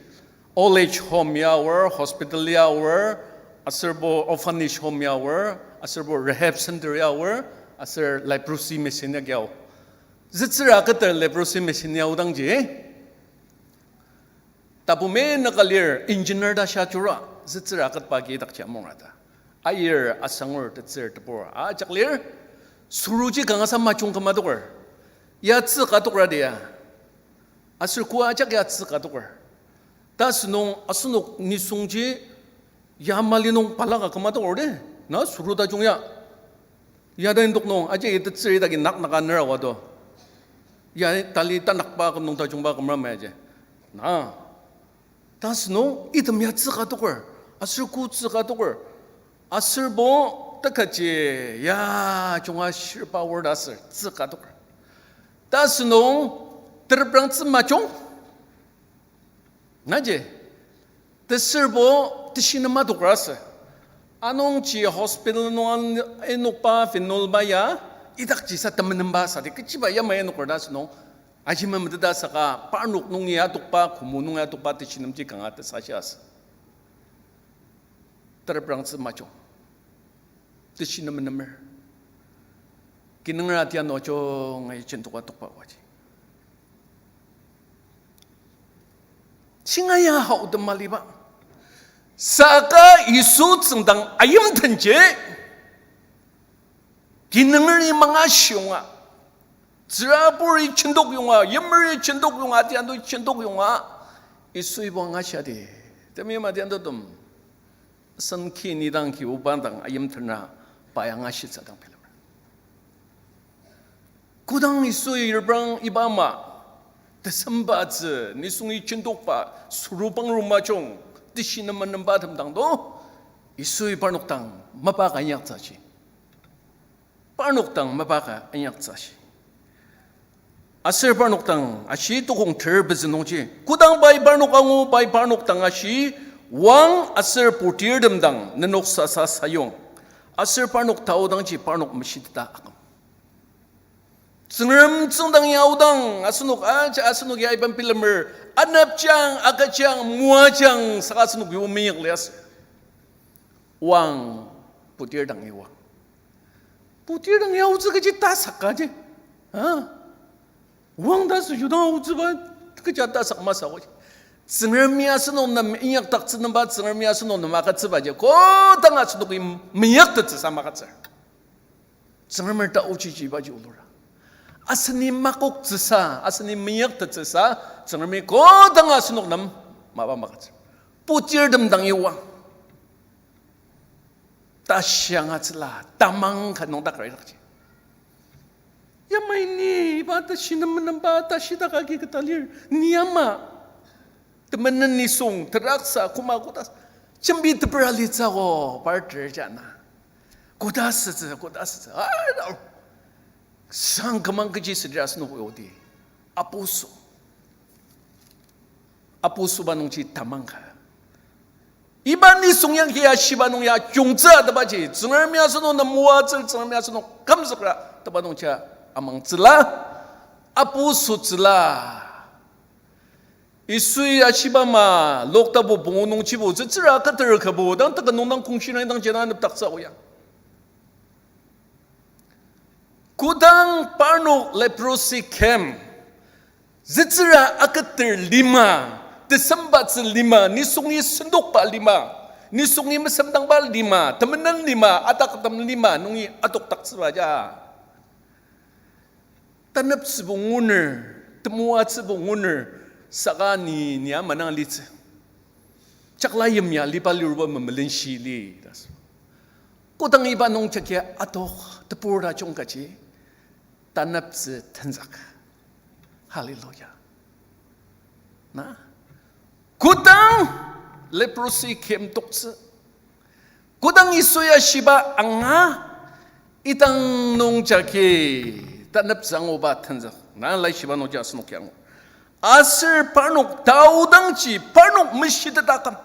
Old age home ya aor, hospital ya aor, aserbo orphanage home ya aor, aserbo rehab center ya aor, aser leprosy mission ya kiao. Zütsüra keter leprosy mission ya aodangji. Tapu mena ka lir engineer ta shia jura, zütsüra aketba agi idakji amungra ta. Ayir asangur tetsür tebur ajak lir, süruji kangasa majung küma adoker. Ya tsü ka adoker adi ya. Aser koa ajak ya tsü ka adoker. Ta sünung asenok nisungji ya mali nung balaka küma adoker de. Na süru tajung ya. Ya ta indok nung, aji ita tsüri dagi nak naka nera wado. Ya tali tanakba küm nung tajungba kümra maji. Na. Ta sünung, item ya tsü ka adoker. Aser ko tsü ka adoker. Aserbo, tekaji, ya, junga shirba word aser, tsü ka adoker. Ta sünung, tereprang tsü majung. Naji, tesürbo teshi nem adoker asü. Anungji hospital nung an-, inokba phenolba ya, idakji sa temenemba sadi kechiba yamai inoker ta asünung, aji memeteta saka parnok nungi adokba, kümo nungi adokba teshi nemji kanga tesashi asü. Tereprangtsü majung. Teshi nemenemer. Kinungra tia nung ajunga jendok adokba waji. Shingaia haotem maliba. Saka Yisu tsüngdang ayimtenji. Kinungeri mangashiyonga. Tsüraburi jendok yonga, yimeri jendok yonga, tiandu jendok yonga. Yisu iba angashidi. Temi matiandutem. Sen ki nidang ki obang dang ayimtenra pa ya angashitsü dang bilemer. Kodang Yisu ireprang iba ama, tesembatsü, nisungi jendokba, sürubang rumajung, teshi nemenemba temdang do, Yisui parnok dang mapa ka inyaktsüji. Parnok dang mapa ka inyaktsüji. Aser parnok dang ashi tokong ter pezü nungji, kodang pai parnok angu, pai parnok dang ashi, wang aser putirtem dang nenok sasa sayong. Aser parnok taodangji parnok meshiteta aküm. Tsüngrem tsüngdang ya aodang, asenok aja, asenok ya iban bilemer, anepjang, agüjang, moajang, saka asenok yo meyang liasü. Wang, putir dangi wang. Putir dangi aotsü kechi tasak kaji. Ha? Wang ta sü yudang aotsüba kecha tasak masü aoji. Tsüngremi asenok nem inyakdaktsü nemba, Tsüngremi asenok nem agütsübaji. Kodang asenoki meyaktettsüsa magütsür. Tsüngremer ta ochiji ibaji olura. Aseni makoktsüsa, aseni meyaktettsüsa, Tsüngremi kodang asenok nem mapa magütsür. Putirtem dangi wang. Tashi angatsüla, tamang ka nung takar idakji. Yamai ni, iba tashi nemenemba, tashi dak agi keta lir, ni ama. Temenen nisung, teraksa, koma koda, jembi tepera litsüo, par ter jana. Koda sütsü, koda sütsü, ah, sang kümang kechi südra asenok odi. Apuso. Apusoba nungji tamang ka. Iba nisung yang kia shiba nung ya jungtsü atebaji, Tsüngremi asenok nem moatsü, Tsüngremi asenok kümzükra, teba nungja amangtsüla, apusotsüla. Yisui ashiba ama, Luk tapu pungu nungjibo, zütsüra aketer kübo, dang teka nung dang kongshi nai dang jena anepdaktsü oya. Kodang parnok leprosy kem, zütsüra aketer lima, tesembatsü lima, nisungi sendokba lima, nisungi mesemdangba lima, temenen lima, ataktem lima, nungi adokdaktsüba ja. Taneptsübo nguner, temoatsübo nguner, saka ni, ni ama nang litsü. Jakla yimya liba liruba memelenshi li, ta sü. Kodang iba nung jagi atok tebur tajung kaji, taneptsü tenzük. Hallelujah. Na? Kodang leprosy kem toktsü. Kodang Yisui ashiba anga, idang nung jagi taneptsü anguba tenzük. Na laishiba nungji asenok ya angu. Aser parnok taodangji, parnok meshiteta aküm.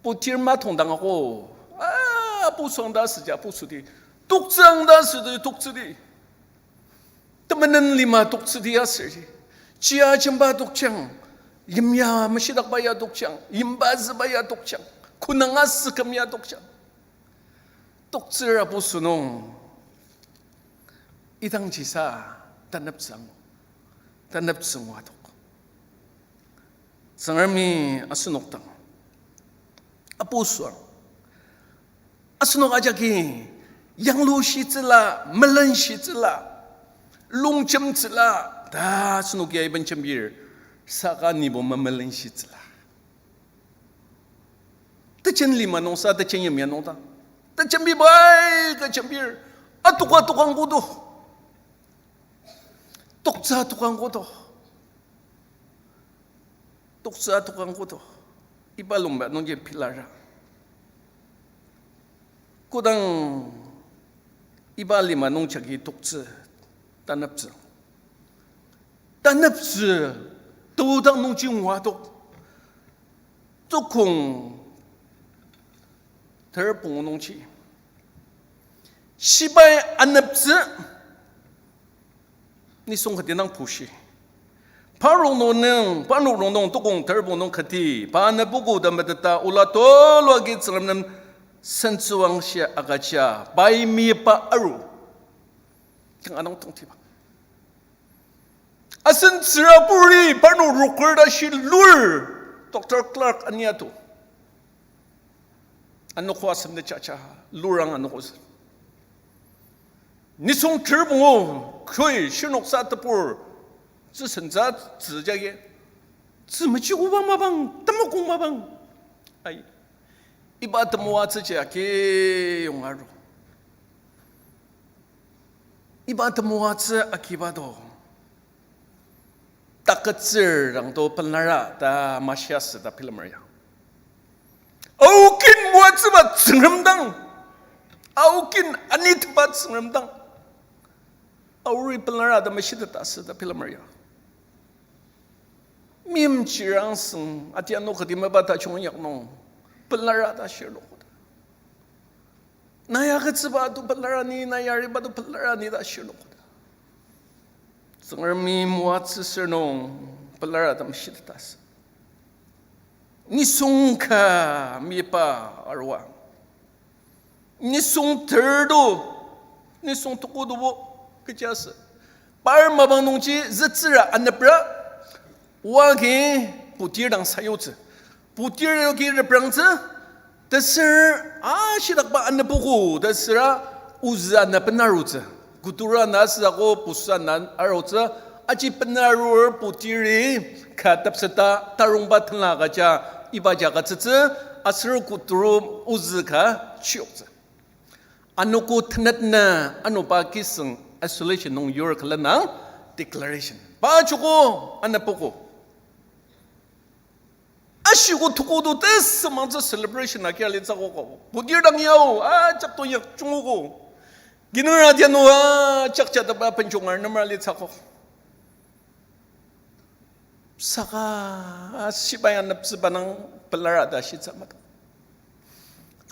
Putir matongdang ako. Ah, apu süang ta süja apu südi. Toktsüang ta südi, toktsüdi. Temenen lima toktsüdi aser. Chia jemba tokjang. Yimya meshidakba ya tokjang. Yimba züba ya tokjang. Konanga süküm ya tokjang. Toktsür apu sünung. Idangjisa taneptsüang. Taneptsüng wadok. Tsüngremi asenok dang apu süang. Asenok ajaki yanglushitsüla, melenshitsüla, longjemtsüla, ta asenok ya iben jembir, saka nibo memelenshitsüla. Tejen lima nungsa, tejen yimya nungdang. Tejen bibai ka jembir, atok atok ang kodo. Toktsü atok ang kodo. Toktsü atok ang kodo. Iba lungba nungji pilara. Kodang iba lima nungjagi toktsü taneptsü. Taneptsü, todang nungji ngua tok. Tokong ter pungu nungji. Shibai aneptsü, nisung kati nang pushi. Parnok nung, parnok rongnung tokong ter pungu nung kati, pa anepogo ta meteta ola tulu agi Tsüngrem nem sentsüwangshi agüja, pai mipa aru. Kanga nung tongtiba. Asen tsüraburi parnok roker ta shi lur, Doctor Clark aniato. Anogo asem ne chacha, lurang anogo se. Nisung ter pungu, koi, shirnok sa tebur, tsüsen sa tsü jagi. Tsü mechikoba mapang, temokong mapang. Ai, iba temoatsüji agi yonga aru. Iba temoatsü agiba do. Takütsür dang to pelara ta mashiasü ta bilemer ya. Aokin moatsüba Tsüngrem dang. Aokin aniteba Tsüngrem dang. Aori pelara ta meshiteta asü ta bilemer ya. Meimchir angsüng, atiano kati mapa tajung inyak nung, pelara ta shirnokoda. Na ya agütsüba to pelara ni, na yariba to pelara ni ta shirnokoda. Tsüngremi moatsü ser nung, pelara ta meshiteta asü. Nisung ka mipa arua. Nisung ter to, nisung toko tobo, kechi asü. Par mapang nungji zütsüra anepra, oa agi putir dang sayutsü. Putir yogi reprangtsü, tesür ashidakba anepogo, tesüra ozü ana benarutsü. Kuturu ana asüako, pusa ana arutsü, aji benarur putiri ka tepseta tarongba tenla agüja iba jaka tsütsü, aser kuturu ozü ka chiyoktsü. Anogo tenet na anoba kisüng isolation nung yur külena declaration. Pa joko anepogo. Ashiko toko to tesümangtsü celebration agi alitsüko ko. Putir dang yao, ajak to yak jungogo. Kinura tianua, jakjataba penjongar nemra alitsüko. Saka, shibai aneptsüba nang pelara ta shitsü mato.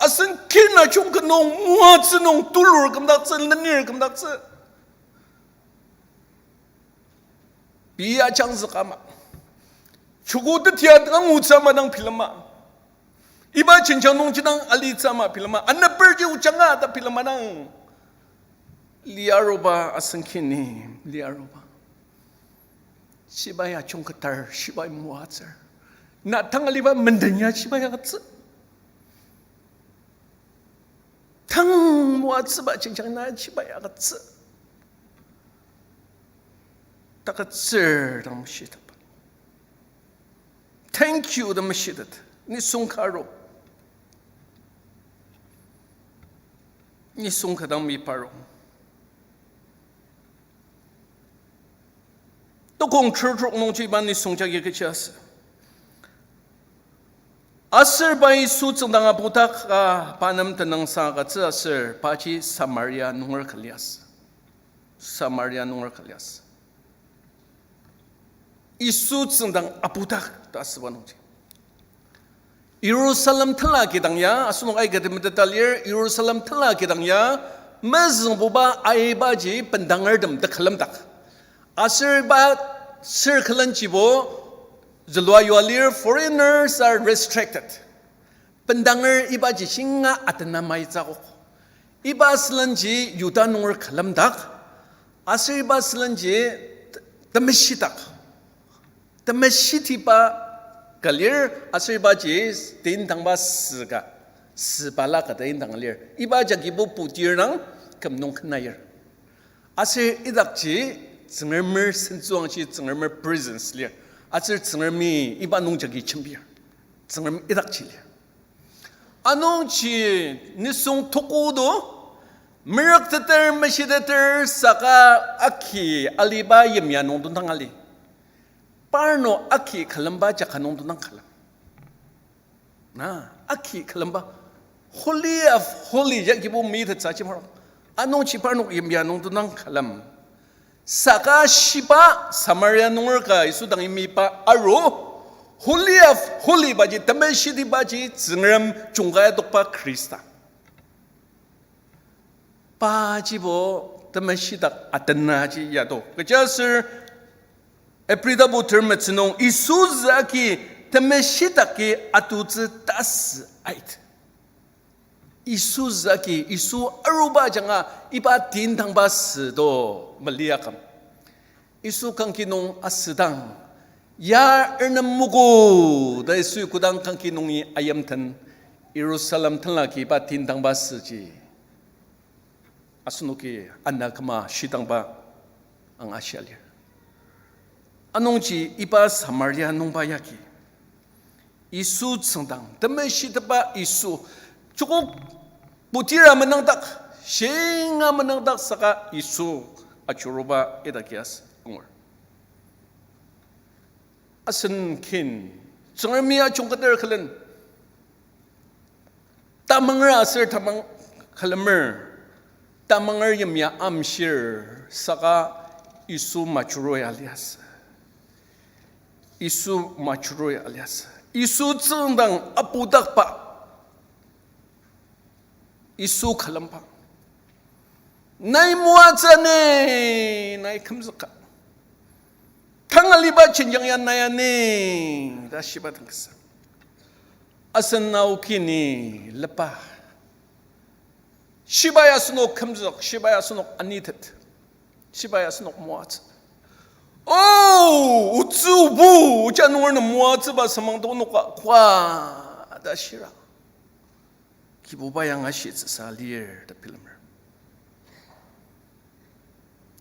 Asen kina jungka nung, moatsü nung, tulur kümdaktsü, lenir kümdaktsü. Pei ajangzüka ama. Joko tetia angutsü ama dang bilema. Iba jenjang nungji dang alitsü ama bilema. Aneperji ojanga ta bilema dang. Liaruba asen kini, liaruba. Shibai ajungketar, shibai moatsür. Na tang aliba menden ya shibai agütsü. Tang moatsüba jenjang na shibai agütsü. Takütsür dang meshitetba. Thank you ta meshitet. Nisung ka aru. Nisung ka dang mipa aru. Tokong tertrok nungji iba nisung jagi kechi asü. Aser pa Yisu tsüngdang apudak a pa nem tenüngsang agütsü aser paji Samaria nunger ka liasü. Samaria nunger ka liasü. Yisu tsüngdang apudak ta asüba nungji. Jerusalem tenla kidang ya, asenok aika temetet ta lir, Jerusalem tenla kidang ya, mezüngbuba aibaji bendangertem tekülemdak. Aser iba sür külenjibo zülua yua lir, foreigners are restricted. Bendanger ibaji shinga atena maitsü akok. Iba sülenji Yuda nunger külemdak, aser iba sülenji te-, temeshidak. Temeshitiba ka lir, aser ibaji tendangba sü ka, sü bala ka tendang lir. Iba jagibo putir dang küm nung kenayir. Aser idakji Tsüngremer sentsüwangshi Tsüngremer presence lir. Aser Tsüngremi iba nungjagi jembir. Tsüngrem idakji lir. Anungji nisung tuku do, merükteter, meshiteter, saka aki aliba yimya nung dendang ali. Parnok aki külemba jaka nung dendang külem. Na, aki külemba. Holy of Holy, ya kibu mi tetsa chimar. Anungji parnok yimya nung dendang külem. Saka shiba Samaria nunger ka Yisu dangi miba aru, Holy of Holy baji, temeshitibaji, Tsüngrem jungkai adokba Khrista. Pajibo temeshidak atenaji yato. Kechiaser Ebrita bu ter metsü nung Yisu zü agi temeshidaki atutsü tasü ait. Yisu zü agi, Yisu aruba ajanga iba tendangba sü do meliaküm. Yisu kangki nung asüdang, ya ernem mogo ta Yisui kodang kangki nungi ayimten, Jerusalem tenlaki iba tendangba süji asenoki ana küma shidangba angashia lir. Anungji iba Samaria nungba yagi Yisu tsüngdang temeshitepba Yisu, joko putira menangdak, shinga menangdak saka Yisu ajuruba idaki as angur. Asen kin, Tsüngremi ajungketer külen, tamanger aser tamang külemer, tamanger yimya amshir saka Yisu majurua liasü. Yisu majurua liasü. Yisu tsüngdang apudakba Yisu külemba. Nai moatsü ni, nai kümzüka. Tang aliba jenjang ya nai ani, ta shiba tang kasa. Asen nao kini lepa. Shibai asenok kümzük, shibai asenok anitet. Shibai asenok moatsü. O, otsü obu, oja nunger nem moatsüba semang tonok ka, kwa, ta shira. Kibuba yanga shitsüsa lir ta bilemer.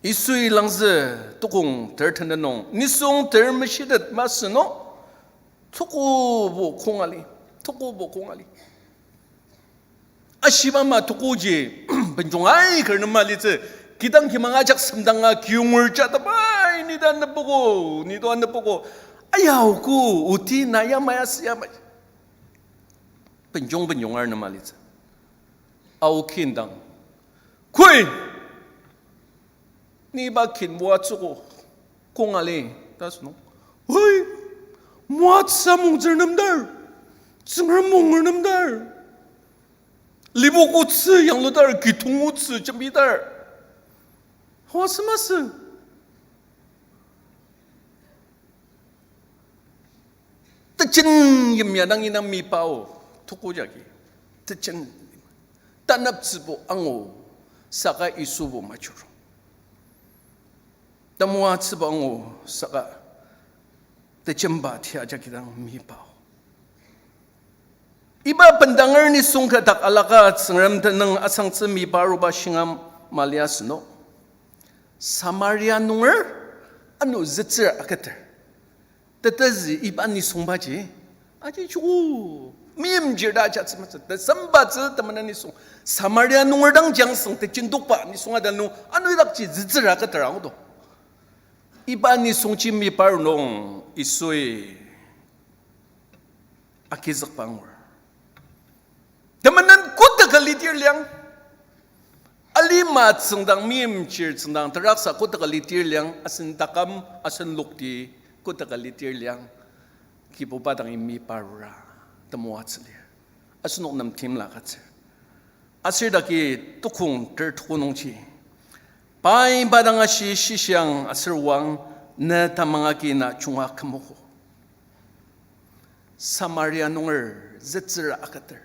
Yisui langzü tukong ter tenden nung, nisung ter meshitet masü no, tukubo kong ali, tukubo kong ali. Ashiba ama tukuji, benjong aiker nem alitsü, kidang kimang ajak semdanga kiyonger ja tabai, ni ta nepogo, ni ta nepogo. Ayao ko, oti na yamai asi yamai. Benjong benjonger nem alitsü. Ao kin dang, koi, ni iba kin moatsüko kong ali, ta sünung. Oi, moatsü mungtsür nemdar, Tsüngrem munger nemdar. Libok otsü yangludar, kitong otsü jembidar. Hoa sü masü. Tejen yimya dang inang mipao, tuku jagi. Tejen tanaptsübo angu, saka Yisubo majur. Tamoatsübo angu, saka tejemba tia jagi dang mipao. Iba bendanger nisung ka dak alaka Tsüngrem tenüng asangtsü miba aruba shinga mali asünung. Samaria nunger ano zütsür aketer. Tetezü iba nisungbaji, aji chuku meimchir ta ajatsü matsü, tesembatsü temenen nisung. Samaria nunger dang jangseng tejendokba nisung adang nung, ano idakji zütsür aketer angudo. Iba nisungji miba aru nung Yisui agizükba angur. Temenen kotaka litir liang. Alima tsüngdang, meimchir tsüngdang, teraksa kotaka litir liang, asen taküm, asen lokti, kotaka litir liang. Kibuba dangi miba arura. temoatsü lir. Asenok nem timla agütsür. Aser dagi tukong ter tuko nungji, pai pa dang ashi, shishiang aser wang, ne tamang agi na junga kümogo. Samaria nunger zütsüra agüter.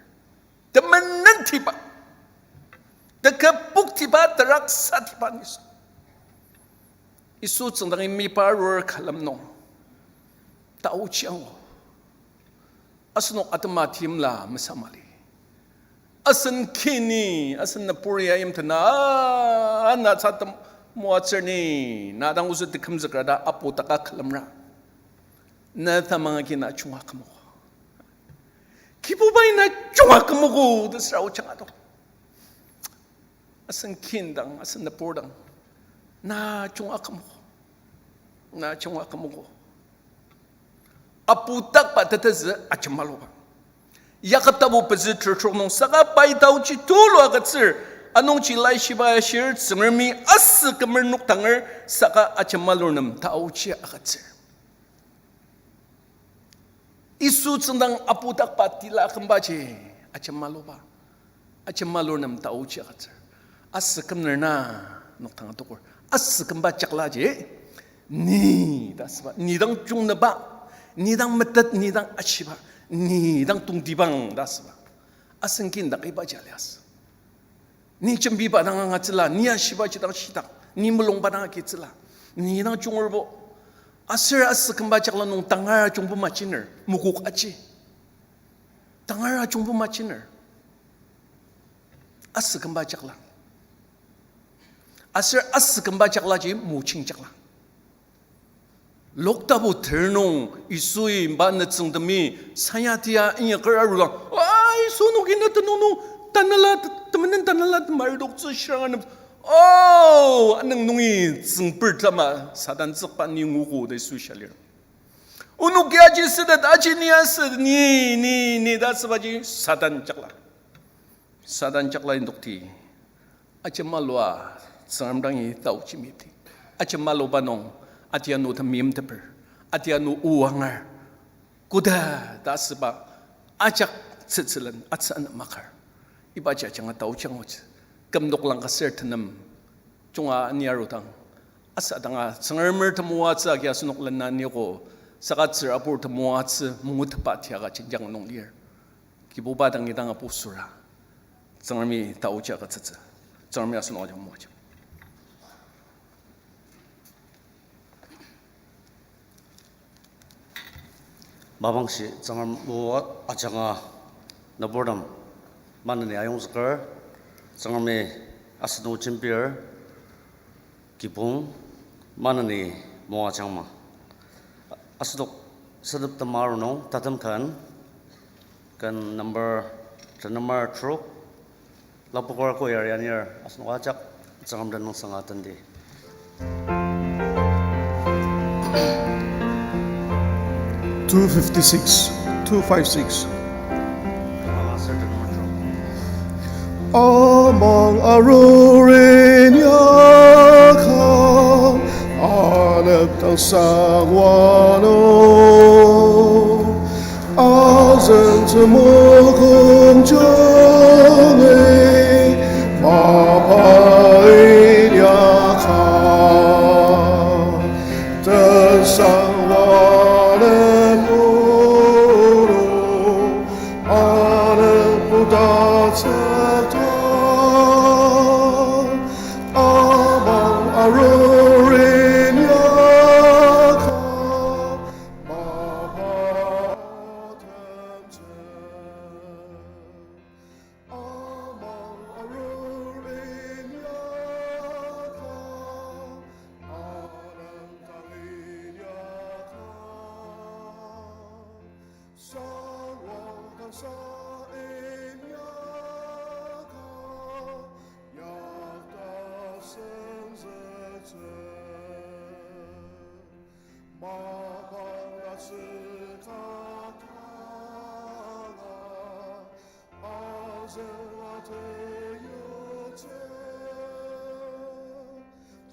Temenentiba, teküpoktiba, teraksatiba nisung. Yisu tsüngdangi mipa arur külem nung taochi angu. Asenok atema timla mesama lir. Asen kini, asen nübur ya yimtena, a, na sa tem-, moatsür ni, na dang ozü tekümzükra ta apu taka külemra. Ne tamang agi na junga kümogo. Kibubai na junga kümogo ta süra ojang adok. Asen kin dang, asen nübur dang, na junga kümogo. Na junga kümogo. Apu takba tetezü ajemaluba. Yakob tapu pezü tertrok nung saka pai taochi tulu agütsür, anungji laishiba ashir Tsüngremi asü kümer noktanger saka ajemalur nem taochi agütsür. Yisu tsüngdang apu takba tila kümbaji ajemaluba, ajemalur nem taochi agütsür. Asü kümner na nokdang adoker. Asü kümba jaklaji, ni ta asüba, ni dang jungnüba, ni dang metet, ni dang ashiba, ni dang tongtibang ta asüba. Asen kin dak ibaji aliasü. Ni jembiba dang angatsüla, ni ashibaji dang shitak, ni mulungba dang agitsüla, ni dang jungerbo. Aser asü kümba jakla nung tangar ajungbo majiner, mokok aji. Tangar ajungbo majiner. Asü kümba jakla. Aser asü kümba jaklaji moching jakla. Luk tapu ter nung Yisui pa nütsüngtemi sayatia inyaker arudang, a, Yisu noki na tenüng nung tanela, te-, temenen tanela temaridoktsü shiranga nem, o, anüng nungi tsüngper tama Satan tsükba ni nguogo ta Yisu shia lir. Onoki aji sütet, aji ni asü, ni, ni, ni ta asübaji Satan jakla. Satan jakla indokti. Ajemalua Tsüngrem dangi taochi mepti. Ajemaluba nung, atianu temeimteper, atianu o angar, koda ta asüba, ajak tsütsülen atsü ana makar. Ibaji ajanga taochi angutsü. Kümdok langkaser tenem junga ani arudang, asadanga Tsüngremer temoatsü agi asenok lena niogo, saka tsürabur temoatsü mungutepba tiaka jenjang nung lir. Kibuba dangi dang apu süra, Tsüngremi taochi agütsütsü. Tsüngremi asenok ajak moajang. Mapangshi Tsüngrem o ajanga nüburtem maneni ayongzüker, Tsüngremi asenok jembir, kibong maneni moajangma. Asenok sedep tema arunung tatem ken, ken number, ken number trok, lapoker ko yari anir asenok ajak Tsüngrem tenüngsanga tendi. Two fifty-six, two five six. Amang arurin yaka, anep tangsang wano. Asen temokong jungei, mapa inyaka. Tesang wanep ulu, anep oda tsükta. Amang arurin yaka, mapa temtsü. Amang arurin yaka, anang tangin yaka, sangwa kangsa inyaka, yakta senzütsü. Mapang atsüka kanga, azüng ateyutsü,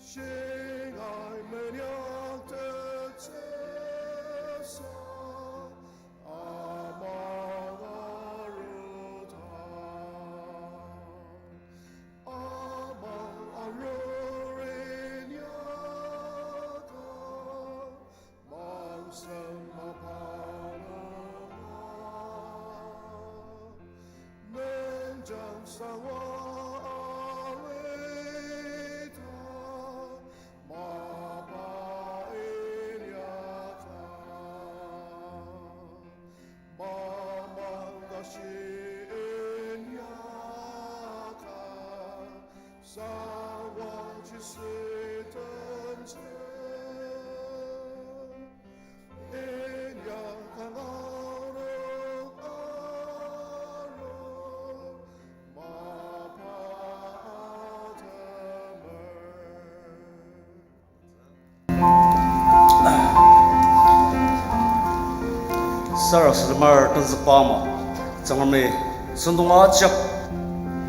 shingai menyaktettsüsa, amang Sawa alita, mapa inyaka, mamang tashi inyaka, sawa jisitentem. Sarasademar tenzükba ama, Tsüngremi sentong ajak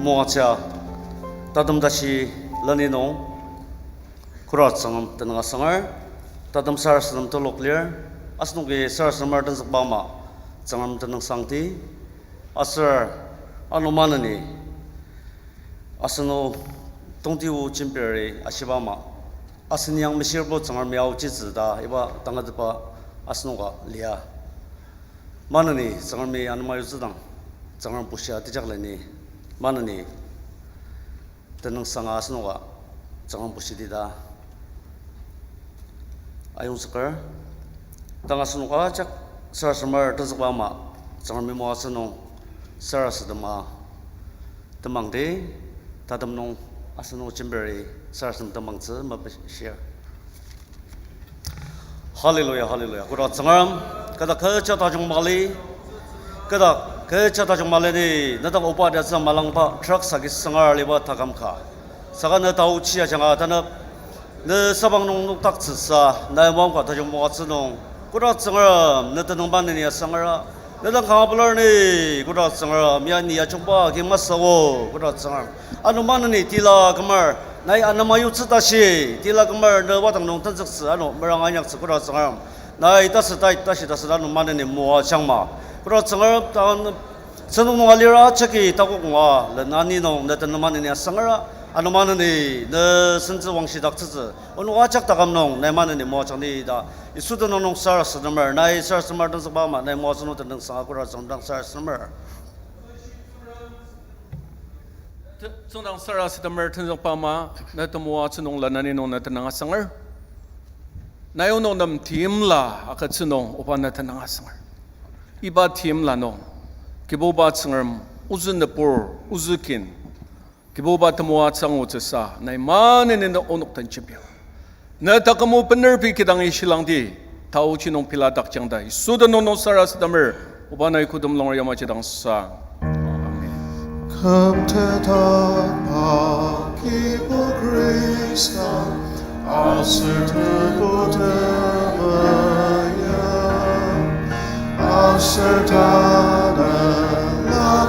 moatsü, tatem tashi lani nung, Kura Tsüngrem tenüng asangar, tatem sarasadem telok lir, asenoki sarasademar tenzükba ama, Tsüngrem tenüngsangdi, aser ano maneni, asenoki tongtio jembiri ashiba ama, asen yang mishirbo Tsüngremi aochitsü ta iba tangatetba asenoka lia. Maneni Tsüngremi anema yutsüdang, Tsüngrem bushia tejak leni, maneni tenüngsanga asenoka Tsüngrem bushidi ta ayongzüker. Tang asenok ajak sarasademar tenzükba ama, Tsüngremi moatsü nung sarasadema temangdi, tatem nung asenok jembiri sarasadem temangtsü mepishir. Hallelujah, hallelujah. Koda Tsüngrem, kata kecha tajung mali, kata kecha tajung mali ni, nedak oba dia tsü malangba truck sagi sangar liba takam ka. Saka ne taochi ajanga tanep, ne sabang nung nokdaktsüsa, nai moang ka tajung moatsü nung. Koda Tsüngrem, ne tenüng maneni asangara, ne dang kanga pelar ni, Koda Tsüngrem, ya ni ajungba agi masü o, Koda Tsüngrem. Ano maneni tila kümar, nai anema yutsü tashi, tila kümar ne wadang nung tenzüktsü, ano meranga inyaktsü, Koda Tsüngrem. Nai tasü tai tashi tasü ano maneni moajangma. Koda Tsüngrem, tan sentong nung alira jagi takok ngua, len ani nung ne tenüng maneni asangara, ano maneni ne sentsü wangshidaktsütsü, onok ajak taküm nung nai maneni moajangdi ta. Yisu tenüng nung sarasademer, nai sarasademer tenzükba ama, nai moatsü nung tenüngsanga Koda Tsüngrem dang sarasademer. Te-, tsüngdang sarasademer tenzükba ama, ne temoatsü nung lanani nung ne tenüng asanger. Nai onok nem timla agütsü nung oba ne tenüng asanger. Iba timla nung, Kibuba Tsüngrem, ozü nübur, ozü kin, Kibuba temoatsü angutsüsa, nai maneni ne onok den jembir. Ne takümu bener pei kidang ishilangdi, taochi nung pela dakjang ta, Yisu tenüng nung sarasademer, oba nai kodem longer yamaji dang sang. Amen. Kümtetdakba Kibu Khrista, aser Tebu temeim, aser Tanela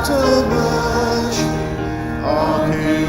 Temeshi, aki